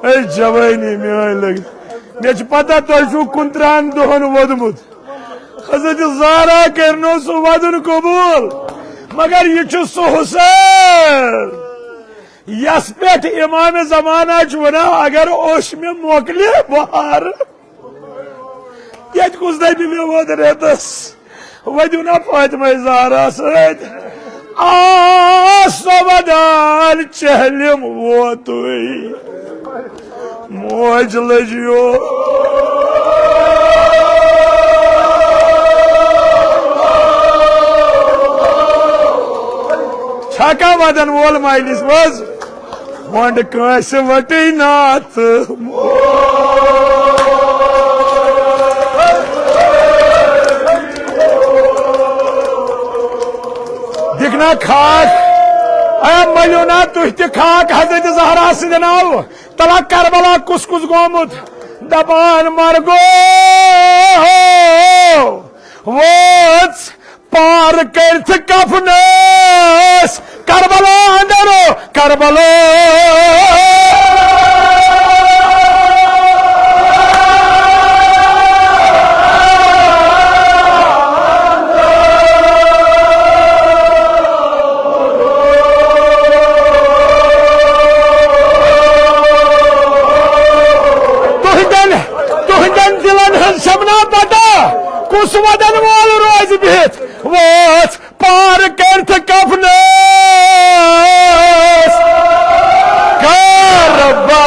اے جوانی میٲنۍ لٔگۍ، مےٚ چھِ پتہ تۄہہِ چھُو کُنترٕہن دۄہن ووٚدمُت۔ حضرت زہرا کٔرنو سُہ وَدُن قبوٗل، مگر یہِ چھُ سُہ حسین یَس پٮ۪ٹھ امام زمانہ چھُ وَنان، اگر اوس مےٚ مۄکلہِ بہار، ییٚتہِ کُس دَپہِ مےٚ ووت رٮ۪تَس، وۄنۍ دِیِو نا فاطمہ زہرا سۭتۍ۔ آ، سۄ ودان چہلم ووتُے۔ موج لٔجیو۔ چھا کانٛہہ ودن وول مجلس منٛز؟ وۄنٛڈ کٲنٛسہِ وٹٕے ناتھ۔ دِکھ نا خاک، اے مٔلِو نا تُہۍ تہِ خاک حضرت زہرا سٕنٛدِ ناوٕ۔ تلا کربلا کُس کُس گومُت؟ دپان مرگو وٲژ پار کٔرِتھ کفنس کربلا اندر، کربلا۔ کُس وَدَن وول روزِ بِہِتھ؟ وٲژ پار کٔرِتھ کفنس کربلا۔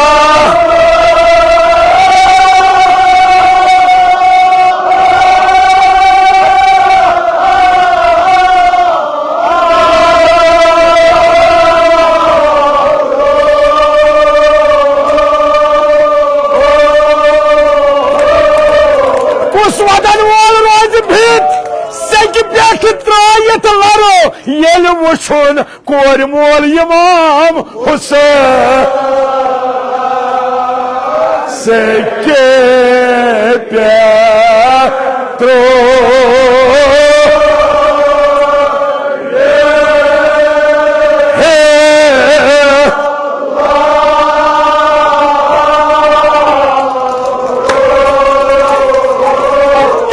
کُس وَدَن وول روزِ بِہِتھ سیٚکہِ پٮ۪ٹھ ترٛٲیِتھ لَرو، ییٚلہِ وُچھُن کورِ مول امام حسین سیٚکہِ پٮ۪ٹھ ترٛوو۔ ہے۔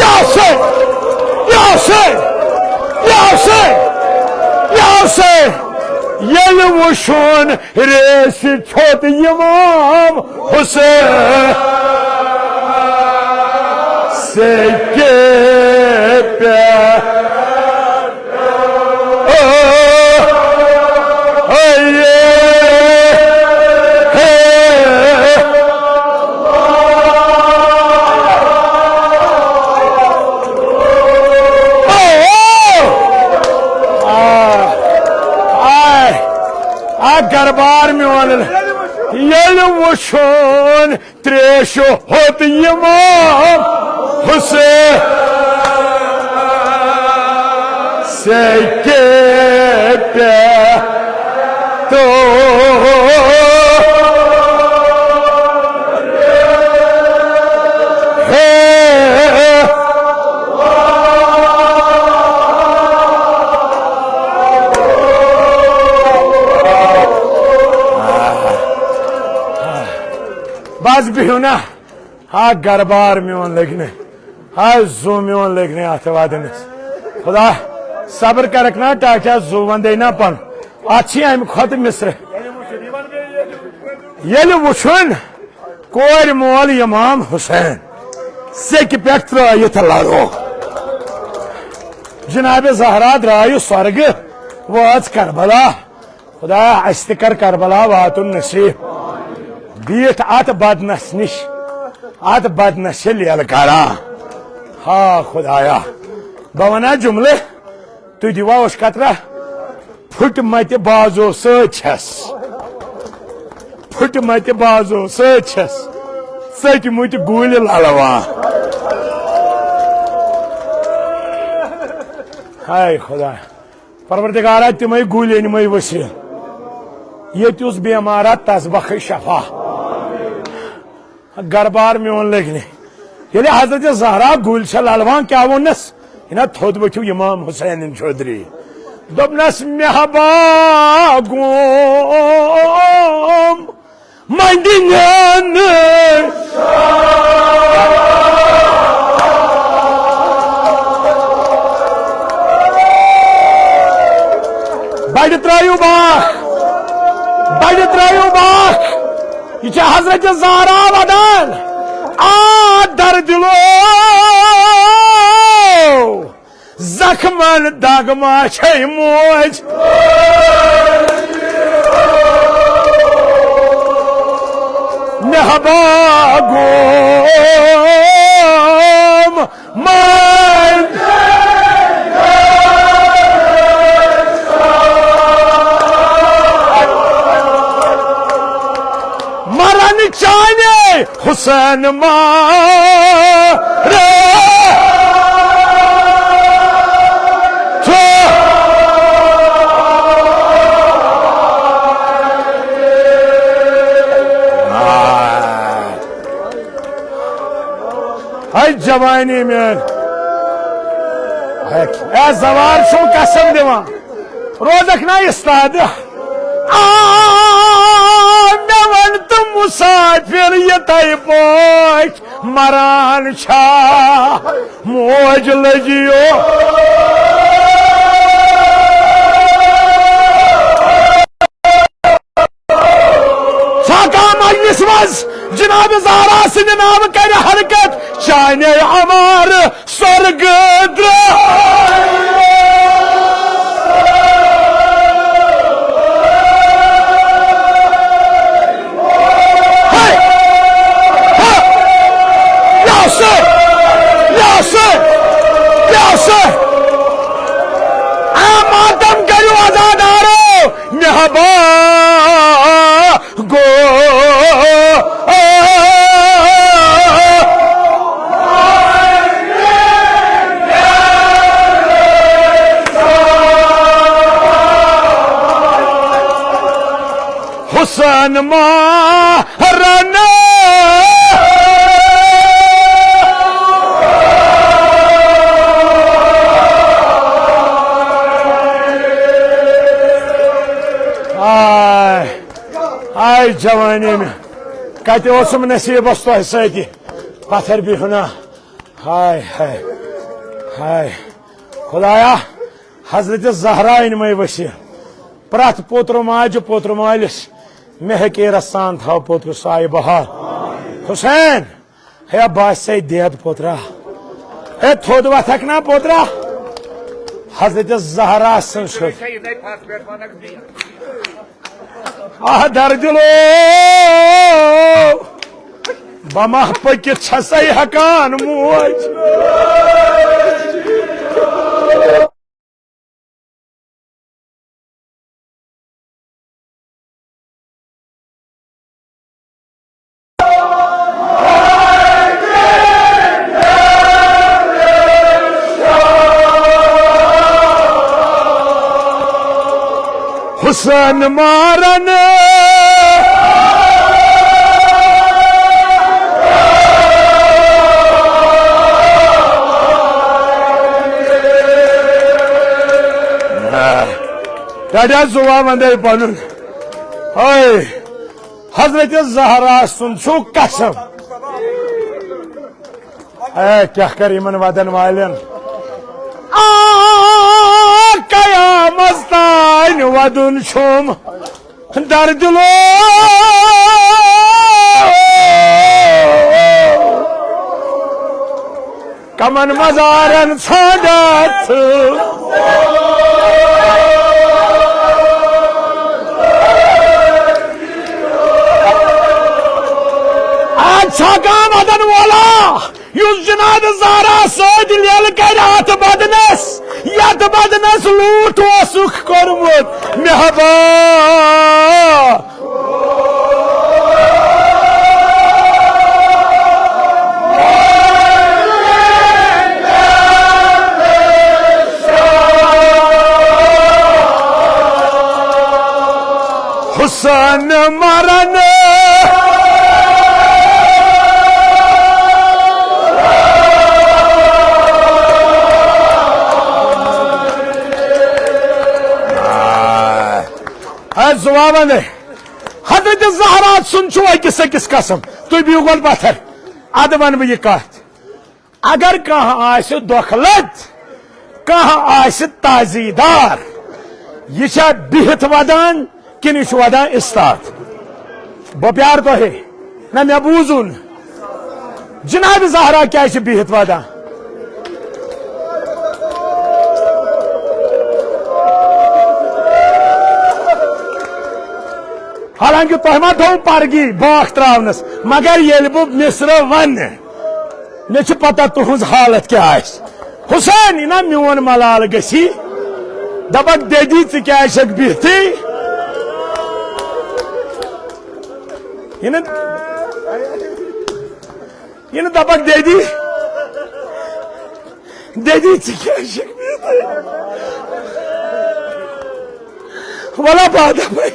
یا حسین، یا حسین، یا حسین، یا حسین۔ ییٚلہِ وُچھُن ریسہِ چھوٚت امام حسین سیٚکہِ پٮ۪ٹھ۔ آ، آ، گربار میون، ییٚلہِ وُچھُن تریشہِ ہوٚت امام حسین سیٚکہِ پٮ۪ٹھ۔ تو ہے۔ بس بِہِو نا۔ ہا گربار میون لٔگۍ نہٕ، ہا زُو میون لٔگۍ نہٕ اتھ ودنس۔ خدا صبر کرکھ نا ٹاٹھیا، زُو ونٛدے نا پن۔ اتھ چھی امہِ کھۄتہٕ مصرٕ۔ ییٚلہِ وُچھُن کورِ مول امام حسین سیٚکہِ پٮ۪ٹھ ترٲیِتھ لڑو۔ جناب زہرا درٛایہِ سۄرگہٕ، وٲژ کربلا۔ خدایا، اسہِ تہِ کر کربلا واتُن نصیب۔ بیٖٹھ اتھ بدنس نِش، اتھ بدنس چھِ لیلہٕ کران۔ ہا خدایا، بہٕ ونہٕ ہا جملہٕ، تُہۍ دِیِو ہا اوٚش قطرہ۔ پھٕٹمتہِ بازو سۭتۍ چھس، پھٕٹمتہِ بازو سۭتۍ چھس ژٔٹۍ مٕتۍ گُلۍ للوان۔ ہاے خدا۔ پروردگارا، تِمے گُلۍ أنۍ مٕے ؤسِتھ۔ ییٚتہِ اوس بیمارا، تس بخش شفا۔ گربار میون لٔگۍ نہٕ۔ ییٚلہِ حضرت زہرا گُلۍ چھےٚ للوان، کیٛاہ ووٚننس؟ یہِ نا تھوٚد ؤتھِو امام حسینن چودھری۔ دوٚپنس، مےٚ ہبا گوم منڈنن۔ بڑِ ترٲیِو باکھ، بڑِ ترٲیِو باکھ۔ یہِ چھِ حضرت زہرا ودان۔ آ در دِلو۔ زخمن دگ ما چھے موج۔ مہبا گوم من۔ مرن چانے حسین مارے۔ ہے جوانی میٲنۍ، ہے زوار چھُم قسم دِوان۔ روزکھ نا استاد۔ آ، مےٚ وَن تہٕ مُسافِر یِتھَے پٲٹھۍ مران چھا موج لٔجِیو؟ چھا کانٛہہ مجلس منٛز جناب زہرا سٕنٛدِ ناوٕ کرِ حرکت؟ چانے عمار سرگ درا۔ ہے! ہا! یاسر! یاسر! یاسر! اے ماتم کٔرِو عزادارو! مہبا گو۔ حسین مارن۔ آے، آے جوانی مےٚ، کتہِ اوسُم نصیٖبس تۄہہِ سۭتۍ پتھر بِہُنا۔ ہاے، ہاے، ہاے۔ خدایا، حضرت زہرا أنۍ مَے ؤسِتھ۔ پرٛٮ۪تھ پوترٕ ماجہِ پوترٕ مٲلِس مےٚ حقیٖرس سان تھاو پوترٕ سایہِ بہار۔ حسین، ہے باسے دید پوترا۔ ہے تھوٚد وۄتھکھ نا پوترا۔ حضرت زہرا سٕنٛز چھُ۔ آہ دردِلو، بہٕ ما پٔکِتھ چھسے ہٮ۪کان موج۔ حسین مارن۔ ڈاڈا زُوا وندے پنُن۔ ہے، حضرت زہرا سُنٛد چھُ قسم۔ اے، کیٛاہ کَرٕ یِمن وَدن والٮ۪ن؟ آ، قیامس تانۍ وَدُن چھُم دردِلو۔ کمن مزارن ژھانڈتھ۔ آز چھا کانٛہہ ودن وولا، یُس جناب زہرا سۭتۍ لیلہٕ کرِ اتھ بدنس، یتھ بدنس لوٗٹھ اوسُکھ کوٚرمُت؟ مہبا۔ حسین مرن۔ اے زُوا وندے۔ حضرت زہرا سُنٛد چھُ أکِس أکِس قسم۔ تُہۍ بِہِو گۄڈٕ پتھر۔ اَدٕ وَنہٕ بہٕ یہِ کَتھ۔ اگر کانٛہہ آسہِ دۄکھٕ لد، کانٛہہ آسہِ تعزیٖدار، یہِ چھا بِہِتھ وَدان کِنہٕ یہِ چھُ وَدان اِستاد؟ بہٕ پیارٕ تۄہہِ۔ نہ، مےٚ بوٗزوُ نہٕ۔ جناب زہرا کیٛازِ چھِ بِہِتھ وَدان؟ حالانکہ تۄہہِ ما تھوٚو پرگی باکھ ترٛاونس، مگر ییٚلہِ بہٕ مصرٕ ونہٕ، مےٚ چھِ پتہ تُہٕنٛز حالت کیٛاہ آسہِ۔ حسین، یہِ نا میون ملال گژھی، دپکھ، "دٮ۪دی، ژٕ کیٛازِ چھکھ بِہتھٕے؟" یہِ نہٕ، یہِ نہٕ دپکھ، "دٮ۪دی، دٮ۪دی، ژٕ کیٛازِ چھکھ بِہتھٕے؟" ولا بہٕ دپے،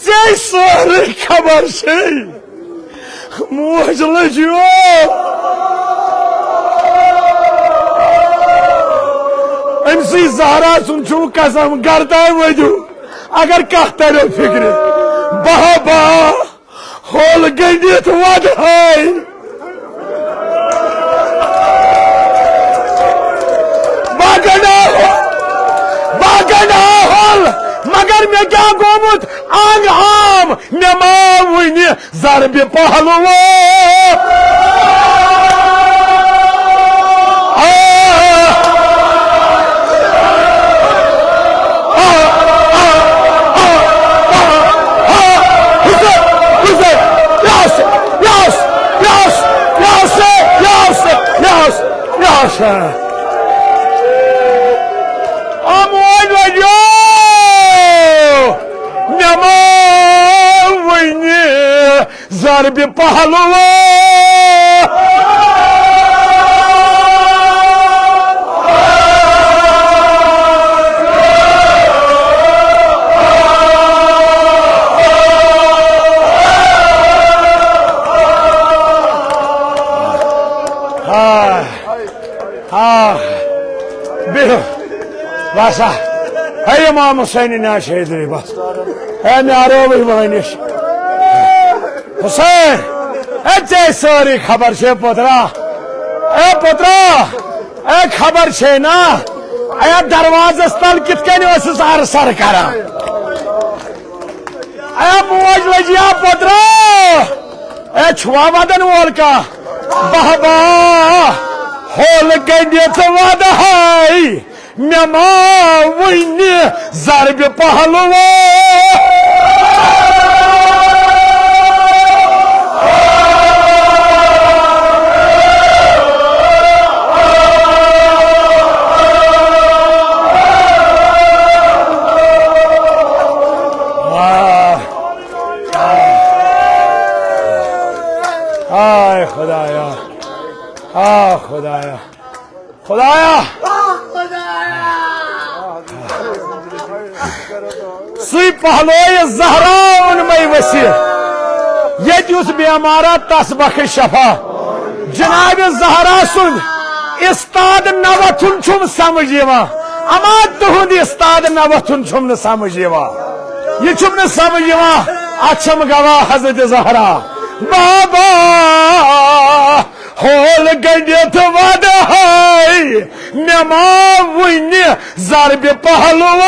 ژےٚ سٲرٕے خبر چھے۔ موج لٔجیو۔ أمۍ سٕے زہرا سُنٛد چھُو قسم، گرٕ تام وٲتِو، اگر کانٛہہ تریو فِکرِ۔ بہہ بہہ ہول گٔنٛڈِتھ وَدہَے۔ بہٕ گنڈاہل، بہٕ گنڈاہل، مگر مےٚ کیٛاہ گوٚمُت؟ انگ عام، مےٚ ما وُنہِ ضربِ پہلوو۔ آ موج لجو، مےٚ ما وٕنہِ ضربِ پہلوان۔ ہاے، ہاے، بِہِو۔ بسا۔ ہے امام حسین ناش حیدری بس۔ ہے مےٚ آرووٕے وٲنِش۔ حسین، ہے ژےٚ سٲرٕے خبر چھے پوترا۔ ہے پوترا، ہے خبر چھے نا؟ ہے دروازس تل کِتھ کٔنۍ ٲسٕس ارسر کران؟ اے موج لجیا پوترا، اے چھوا ودن وول کا؟ بہبا، ہول گنڈِتھ ودہائی، مےٚ ما وٕنہِ ضربِ پہلوان۔ آہ، آہ، آہ، خدایا، آہ، خدایا، خدایا۔ سُے پہلوے زہرا اوٚن مے ؤسِتھ۔ ییٚتہِ یُس بیمارا تس بخش شفا۔ جناب زہرا سُنٛد استاد نہ وۄتھُن چھُم سمجھ یِوان۔ اما تُہُنٛد استاد نہ وۄتھُن چھُم نہٕ سمجھ یِوان۔ یہِ چھُم نہٕ سمجھ یِوان۔ اتھ چھم گواہ حضرت زہرا۔ بابا، ہول گنڈِتھ ودہائی، مےٚ ما وٕنہِ ضربِ پہلوان۔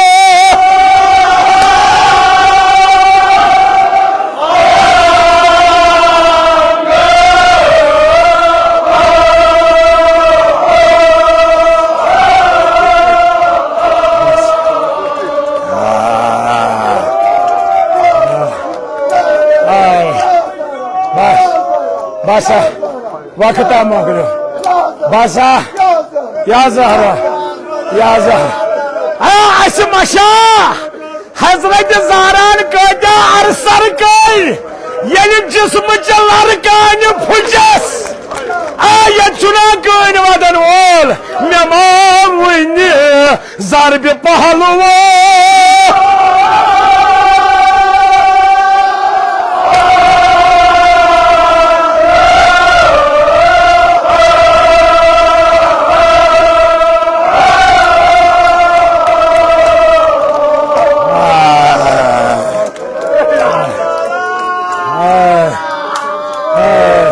آے۔ بس، بس۔ وقت آ مۄکلیو۔ بس آ۔ یا زہرا، یا زہرا۔ آ، اسہِ مشا حضرت زہران کٲتیٛاہ ارسر کٔرۍ، ییٚلہِ جسمہٕ چہِ لرٕ کانہِ پھُچس۔ آ، ییٚتہِ چھُنا کٲنۍ ودن وول، مےٚ ما وٕنہِ ضربِ پہلوان۔ ہاے، ہاے،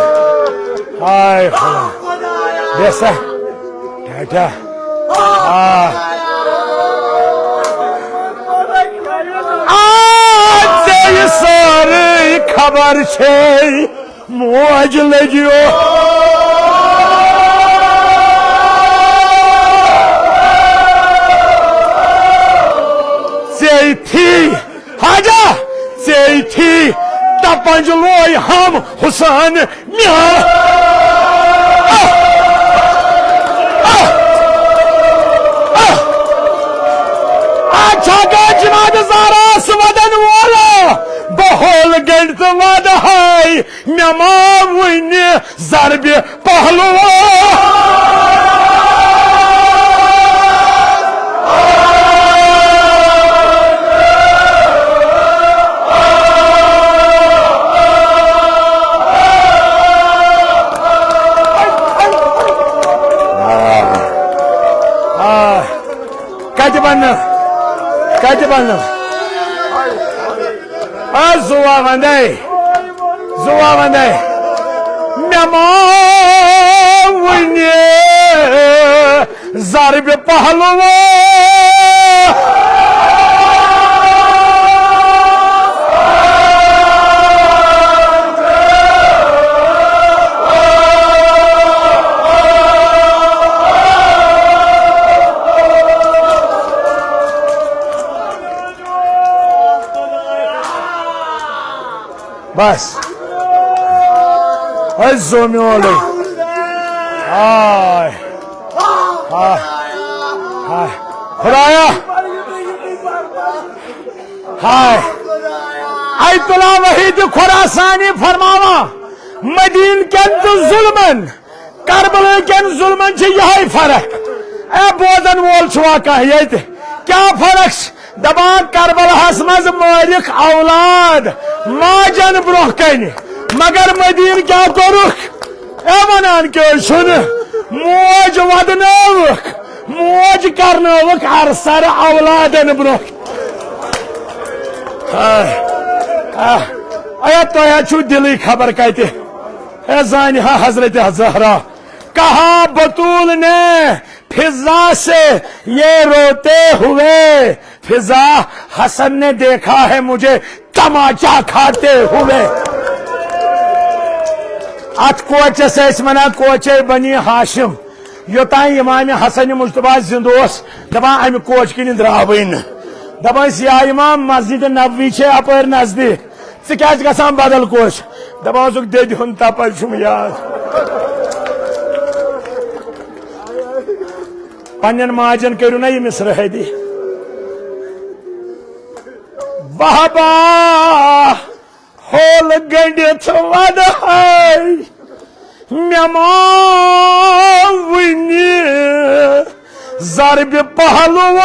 ہاے خدا۔ بیسا۔ ٹھٹھا۔ آ۔ آ، ژےٚ یہِ سٲرٕے خبر چھے، موج لٔجیو۔ ژےٚ تھی حاجہ، ژےٚ تھی تپنج لوے ہم حسین میان۔ آہ! آہ! آہ! آ چھا گا جناب زارا سہ ودن وولا، بہول گنڈ تہٕ ودہاے، مےٚ ما وُنہِ ضربِ پہلوان۔ آ، آ، کتہِ بنہٕ؟ کتہِ بنہٕ؟ آ، زُوا وندے، زُوا وندے۔ مےٚ ما وُنہِ ضربِ پہلوان۔ بس۔ أسۍ زومیولٕے۔ آے۔ ہاے، ہاے، خدایا، ہاے۔ آیت اللہ وحید خراسانی فرماوان، مدینہ کٮ۪ن تہٕ ظلمن، کربلہٕ کٮ۪ن ظلمن چھِ یِہے فرق۔ اے بوزن وول چھُوا کانٛہہ ییٚتہِ؟ کیٛاہ فرق چھِ؟ دپان کربلاہس منٛز مٲرِکھ اولاد ماجن برونٛہہ کنہِ، مگر مدینہ کیٛاہ کوٚرُکھ؟ اے ونان کیٛازِ چھُنہٕ؟ موج ودنٲوٕکھ، موج کرنٲوٕکھ ارسر اولادن برونٛہہ۔ آہ، آہ، اے تۄہہِ حظ چھُو دِلٕے خبر کتہِ۔ اے زانہِ ہا حضرت زہرا، کہا بتول نے فضا سے یہ روتے ہوئے، فضا، حسن نے دیکھا ہے مجھے تماچا کھاتے ہوئے۔ اتھ کوچس ٲسۍ ونان کوچے بنی ہاشم۔ یوٚتام امام حسن مجتبیٰ زندٕ اوس، دپان امہِ کوچ کِنۍ درٛاوٕے نہٕ۔ دپان ٲسۍ، یا امام، مسجد نبوی چھے اپٲرۍ نزدیٖک، ژٕ کیٛازِ گژھان بدل کوچ؟ دپان اوسُکھ، دٮ۪دِ ہُنٛد تپل چھُم یاد۔ پننٮ۪ن ماجن کٔرِو نا یہِ مصرٕ حٲدی۔ بہبا، ہول گٔنڈِتھ ودہاے مےٚ ما وُنہِ ضربِ پہلوو۔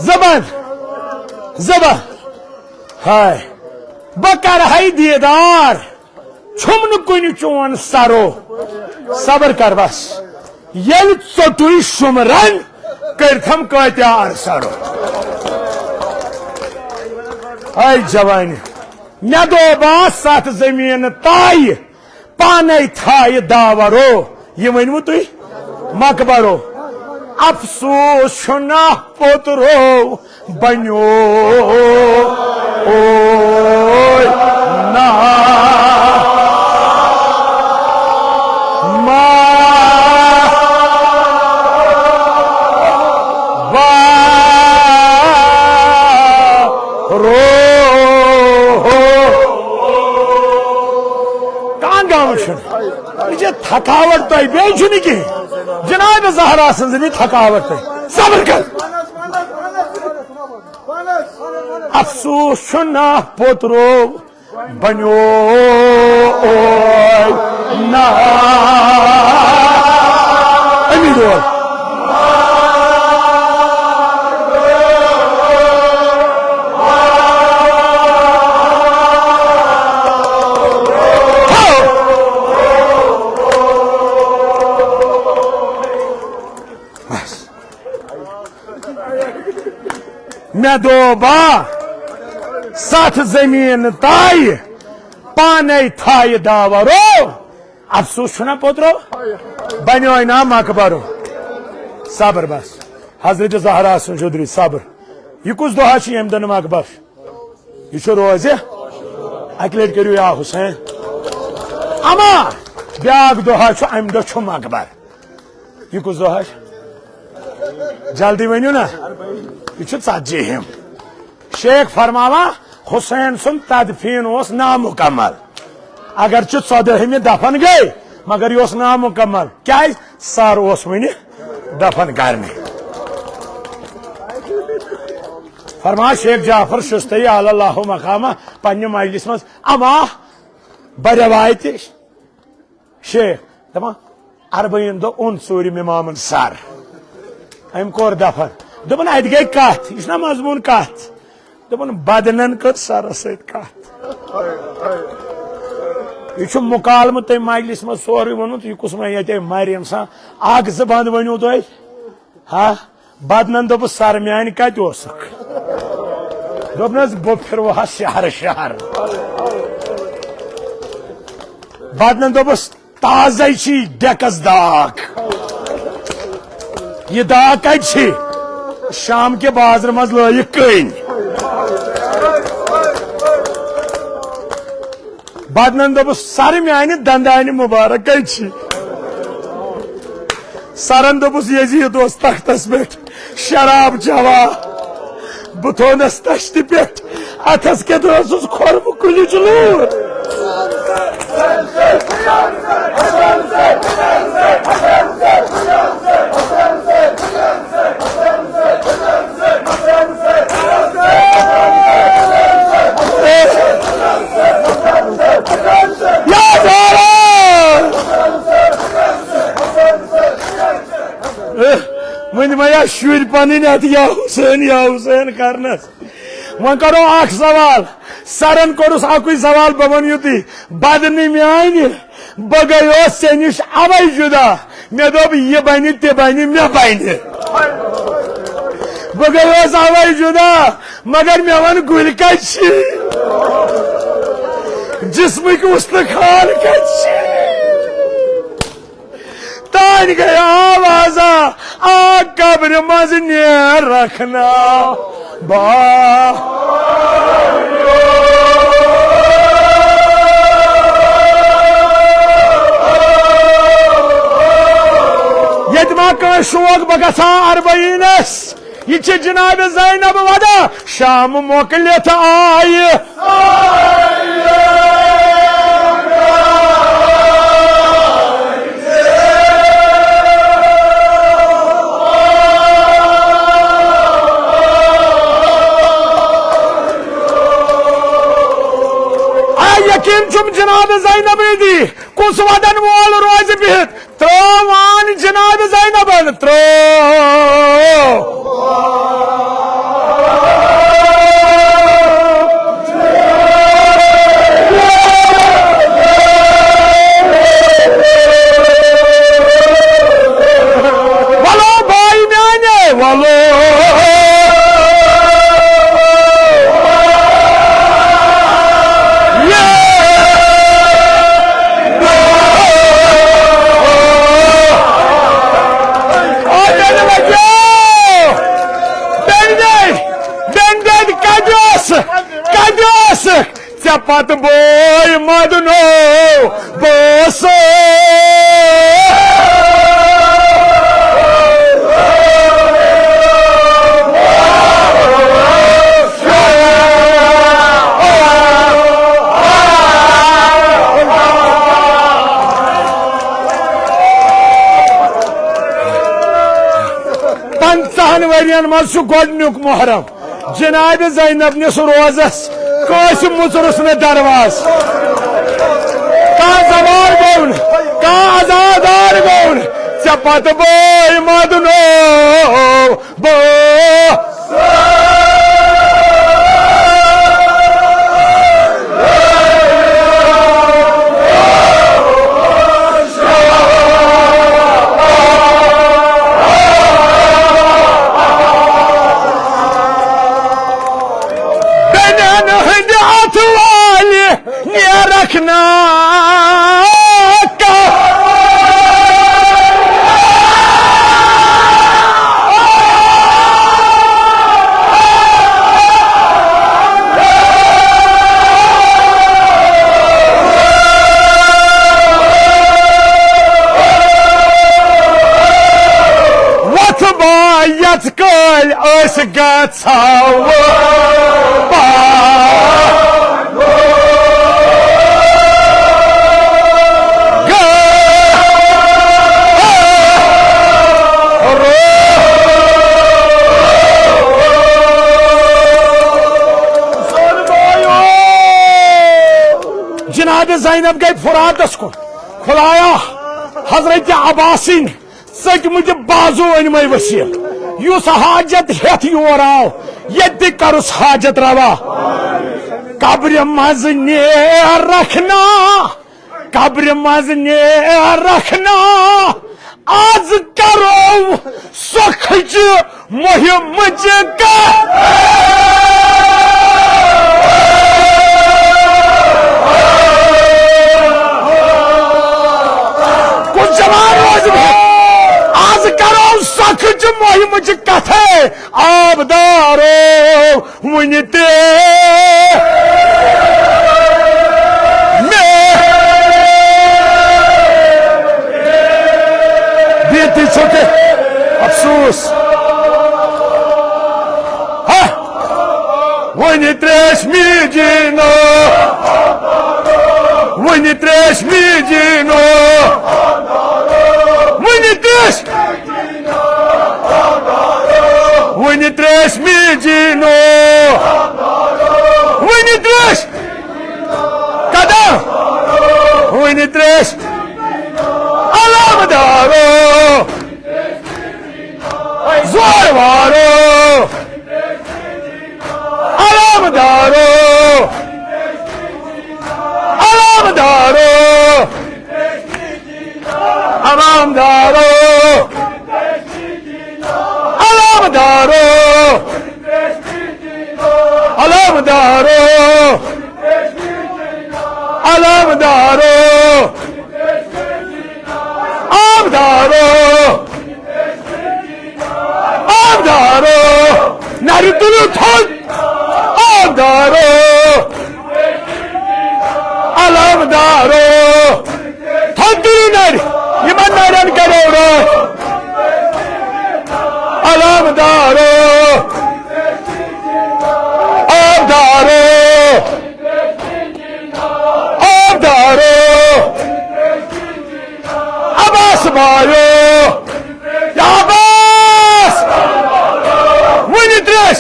زبان، زبان، ہاے، بہٕ کرٕ ہے دیٖدار، چھُم نہٕ کُنہِ چون سرو۔ صبر کر بس، ییٚلہِ ژوٚٹُے شُمرن کٔرتھم کٲتیٛاہ ارسرو۔ ہاے جوانہِ، مےٚ دوٚپ آ ستھ زٔمیٖن تایہِ، پانے تھایہِ داورو، یہِ ؤنِو تُہۍ مقبرو۔ افسوس چھُنا پوترو بنیو اوے نا ما با رو۔ کانٛہہ غم چھُنہٕ۔ یہِ چھِ تھکاوٹ تۄہہِ، بیٚیہِ چھُنہٕ کِہیٖنۍ۔ جناب زہرا سٕنٛز یہِ تھکاوٹ تۄہہِ۔ صبر کر۔ افسوس چھُ نا پوترو بنیو اوے نا امیٖر۔ بس۔ مےٚ دوٚپ با ستھ زٔمیٖن تایہِ، پانے تھایہِ داورو۔ افسوس چھُنا پوترو، بنیوے نا مقبرو۔ صبر بس، حضرت زہرا سٕنٛز جدری صبر۔ یہِ کُس دۄہا چھُ ییٚمہِ دۄہ نہٕ مقبر؟ یہِ چھُ روزِ۔ اکہِ لٹہِ کٔرِو یا حسین۔ اما بیاکھ دۄہا چھُ، امہِ دۄہ چھُ مقبر۔ یہِ کُس دۄہ چھُ؟ جلدی ؤنِو نا۔ یہِ چھُ ژتجیٖہِم۔ شیخ فرماوان، حسین سُنٛد تدفین اوس نامکمل۔ اگرچہ ژۄدٲہِمہِ دفن گٔے، مگر یہِ اوس نامکمل۔ کیازِ؟ سر اوس وُنہِ دفن کرنہِ۔ فرماوان شیخ جعفر شستئی علی اللہ مقامہ پننہِ مجلس منٛز، اما بہ روایتِ شیخ، دپان، اربعین دۄہ اوٚن ژوٗرِم امامن سر۔ أمۍ کوٚر دفن۔ دوٚپُن، اتہِ گٔے کتھ، یہِ چھُنہ مضموٗن کتھ؟ دوٚپُن، بدنن کٔر سرس سۭتۍ کتھ۔ یہِ چھُ مکالمہٕ تٔمۍ مجلس منٛز سورُے ووٚنمُت، یہِ کُس وۄنۍ ییٚتہِ مرِ انسان؟ اکھ زٕ بند ؤنِو تُہۍ۔ ہا؟ بدنن دوٚپُس، سر میانہِ کتہِ اوسُکھ؟ دوٚپنس، بہٕ پھِروہس شہر شہر۔ بدنن دوٚپُس، تازے چھی ڈیکس داغ۔ یہِ داغ کتہِ چھی؟ شام کہِ بازرٕ منٛز لٲیِکھ کٔنۍ۔ بدنن دوٚپُس، سر میانہِ دندانہِ مبارک کتہِ چھی؟ سرن دوٚپُس، یزید اوس تختس پٮ۪ٹھ شراب چٮ۪وان، بہٕ تھوونس تشتہِ پٮ۪ٹھ، اتھس کٮ۪تھ اوسُس کھۄرمہٕ کُلِچ لوٗر۔ یا زہرا! وۄنۍ ما یا شُرۍ پنٕنۍ اتھ یا حسین یا حسین کرنس۔ وۄنۍ کرو اکھ سوال، سرن کوٚرُس اکُے سوال، بہٕ ونہٕ یُتُے، بدنہٕ میانہِ، بہٕ گٔیوس ژےٚ نِش اوے جدا، مےٚ دوٚپ یہِ بنہِ تہِ بنہِ مےٚ بنہِ۔ بہٕ گٔیوس اوے جدا، مگر مےٚ وَن گُلۍ کَتہِ چھِ؟ جسمٕکۍ اُستخان کَتہِ چھِ؟ تانۍ گٔے آوازا، آ قبرِ منٛز نیرکھ نا با۔ ییٚتہِ ما کٲنٛسہِ شوق بہٕ گژھٕ ہا اربعینس؟ یہِ چھِ جناب زینب ودان، شام مۄکلِتھ آیہِ۔ آ، یقین چھُم جناب زینب دی، کُس ودن وول روزِ بِہِتھ؟ ترٛٲوان جناب زینبن، ترٛٲو۔ وَلو بھائی میٛانہِ، وَلو۔ ژےٚ پتہٕ بوے مدنو بوسو۔ پنٛژاہن ؤرین منٛز چھُ گۄڈٕنیُک محرم۔ جناب زینب نِس روزس کٲنٛسہِ مُژرُس نہٕ درواز۔ کانٛہہ زوار گوٚو نہٕ، کانٛہہ عزادار گوٚو نہٕ۔ ژےٚ پتہٕ بٲے مدنو بہٕ۔ بیٚنٮ۪ن ہٕنٛدِ اَتھٕ والہِ نیرکھ نا کانٛہہ۔ وۄتھ با یَژ کٲلۍ أسۍ گژھاو پاک۔ جناب زینب گٔے فراتس کُن، خدایا، حضرت عباسٕنۍ ژٔٹۍ مٕتۍ بازو أنۍ مَے ؤسیٖل، یُس حاجت ہٮ۪تھ یور آو، ییٚتہِ تہِ کَرُس حاجت روا۔ قبرِ منٛز نیرکھ نا، قبرِ منٛز نیرکھ نا، آز کرو سۄکھچہِ مُہِمٕچ کتھ۔ کُس جوان روزِ بِہِتھ؟ آز کرو سۄکھچہِ مُہِمٕچ کتھ۔ آبدارو، وُنہِ تہِ مےٚ بیٚیہِ تہِ چھُ وٕنہِ ترٛیش می جیٖنو، وٕنہِ ترٛیش می جیٖنو، وٕنہِ ترٛیش، وٕنہِ ترٛیش می جیٖنو، وٕنہِ ترٛیش۔ کدا؟ وٕنہِ ترٛیش۔ علامدارو، زور وارو، علامدارو، علامدارو، علامدارو، علامدارو، علامدارو، علامدارو، آبدارو، آبدارو، نرِ تُلِو تھوٚد۔ آبدارو، علامدارو، تھوٚد تُلِو نرِ۔ یِمن نرٮ۪ن کریو رٲچھ۔ علامدارو، آبدارو، آبدارو، عباس بایو، یا عباس، وٕنہِ ترٛیش۔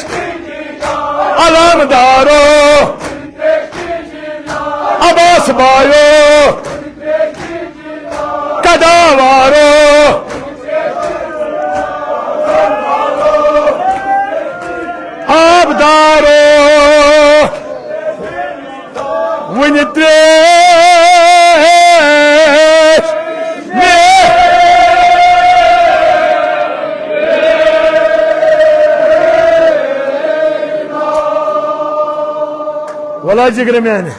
علامدارو، عباس بایو، کدا وارو، آبدارو، وٕنہِ ترٛیش مےٚ۔ ولا جگرٕ میانہِ۔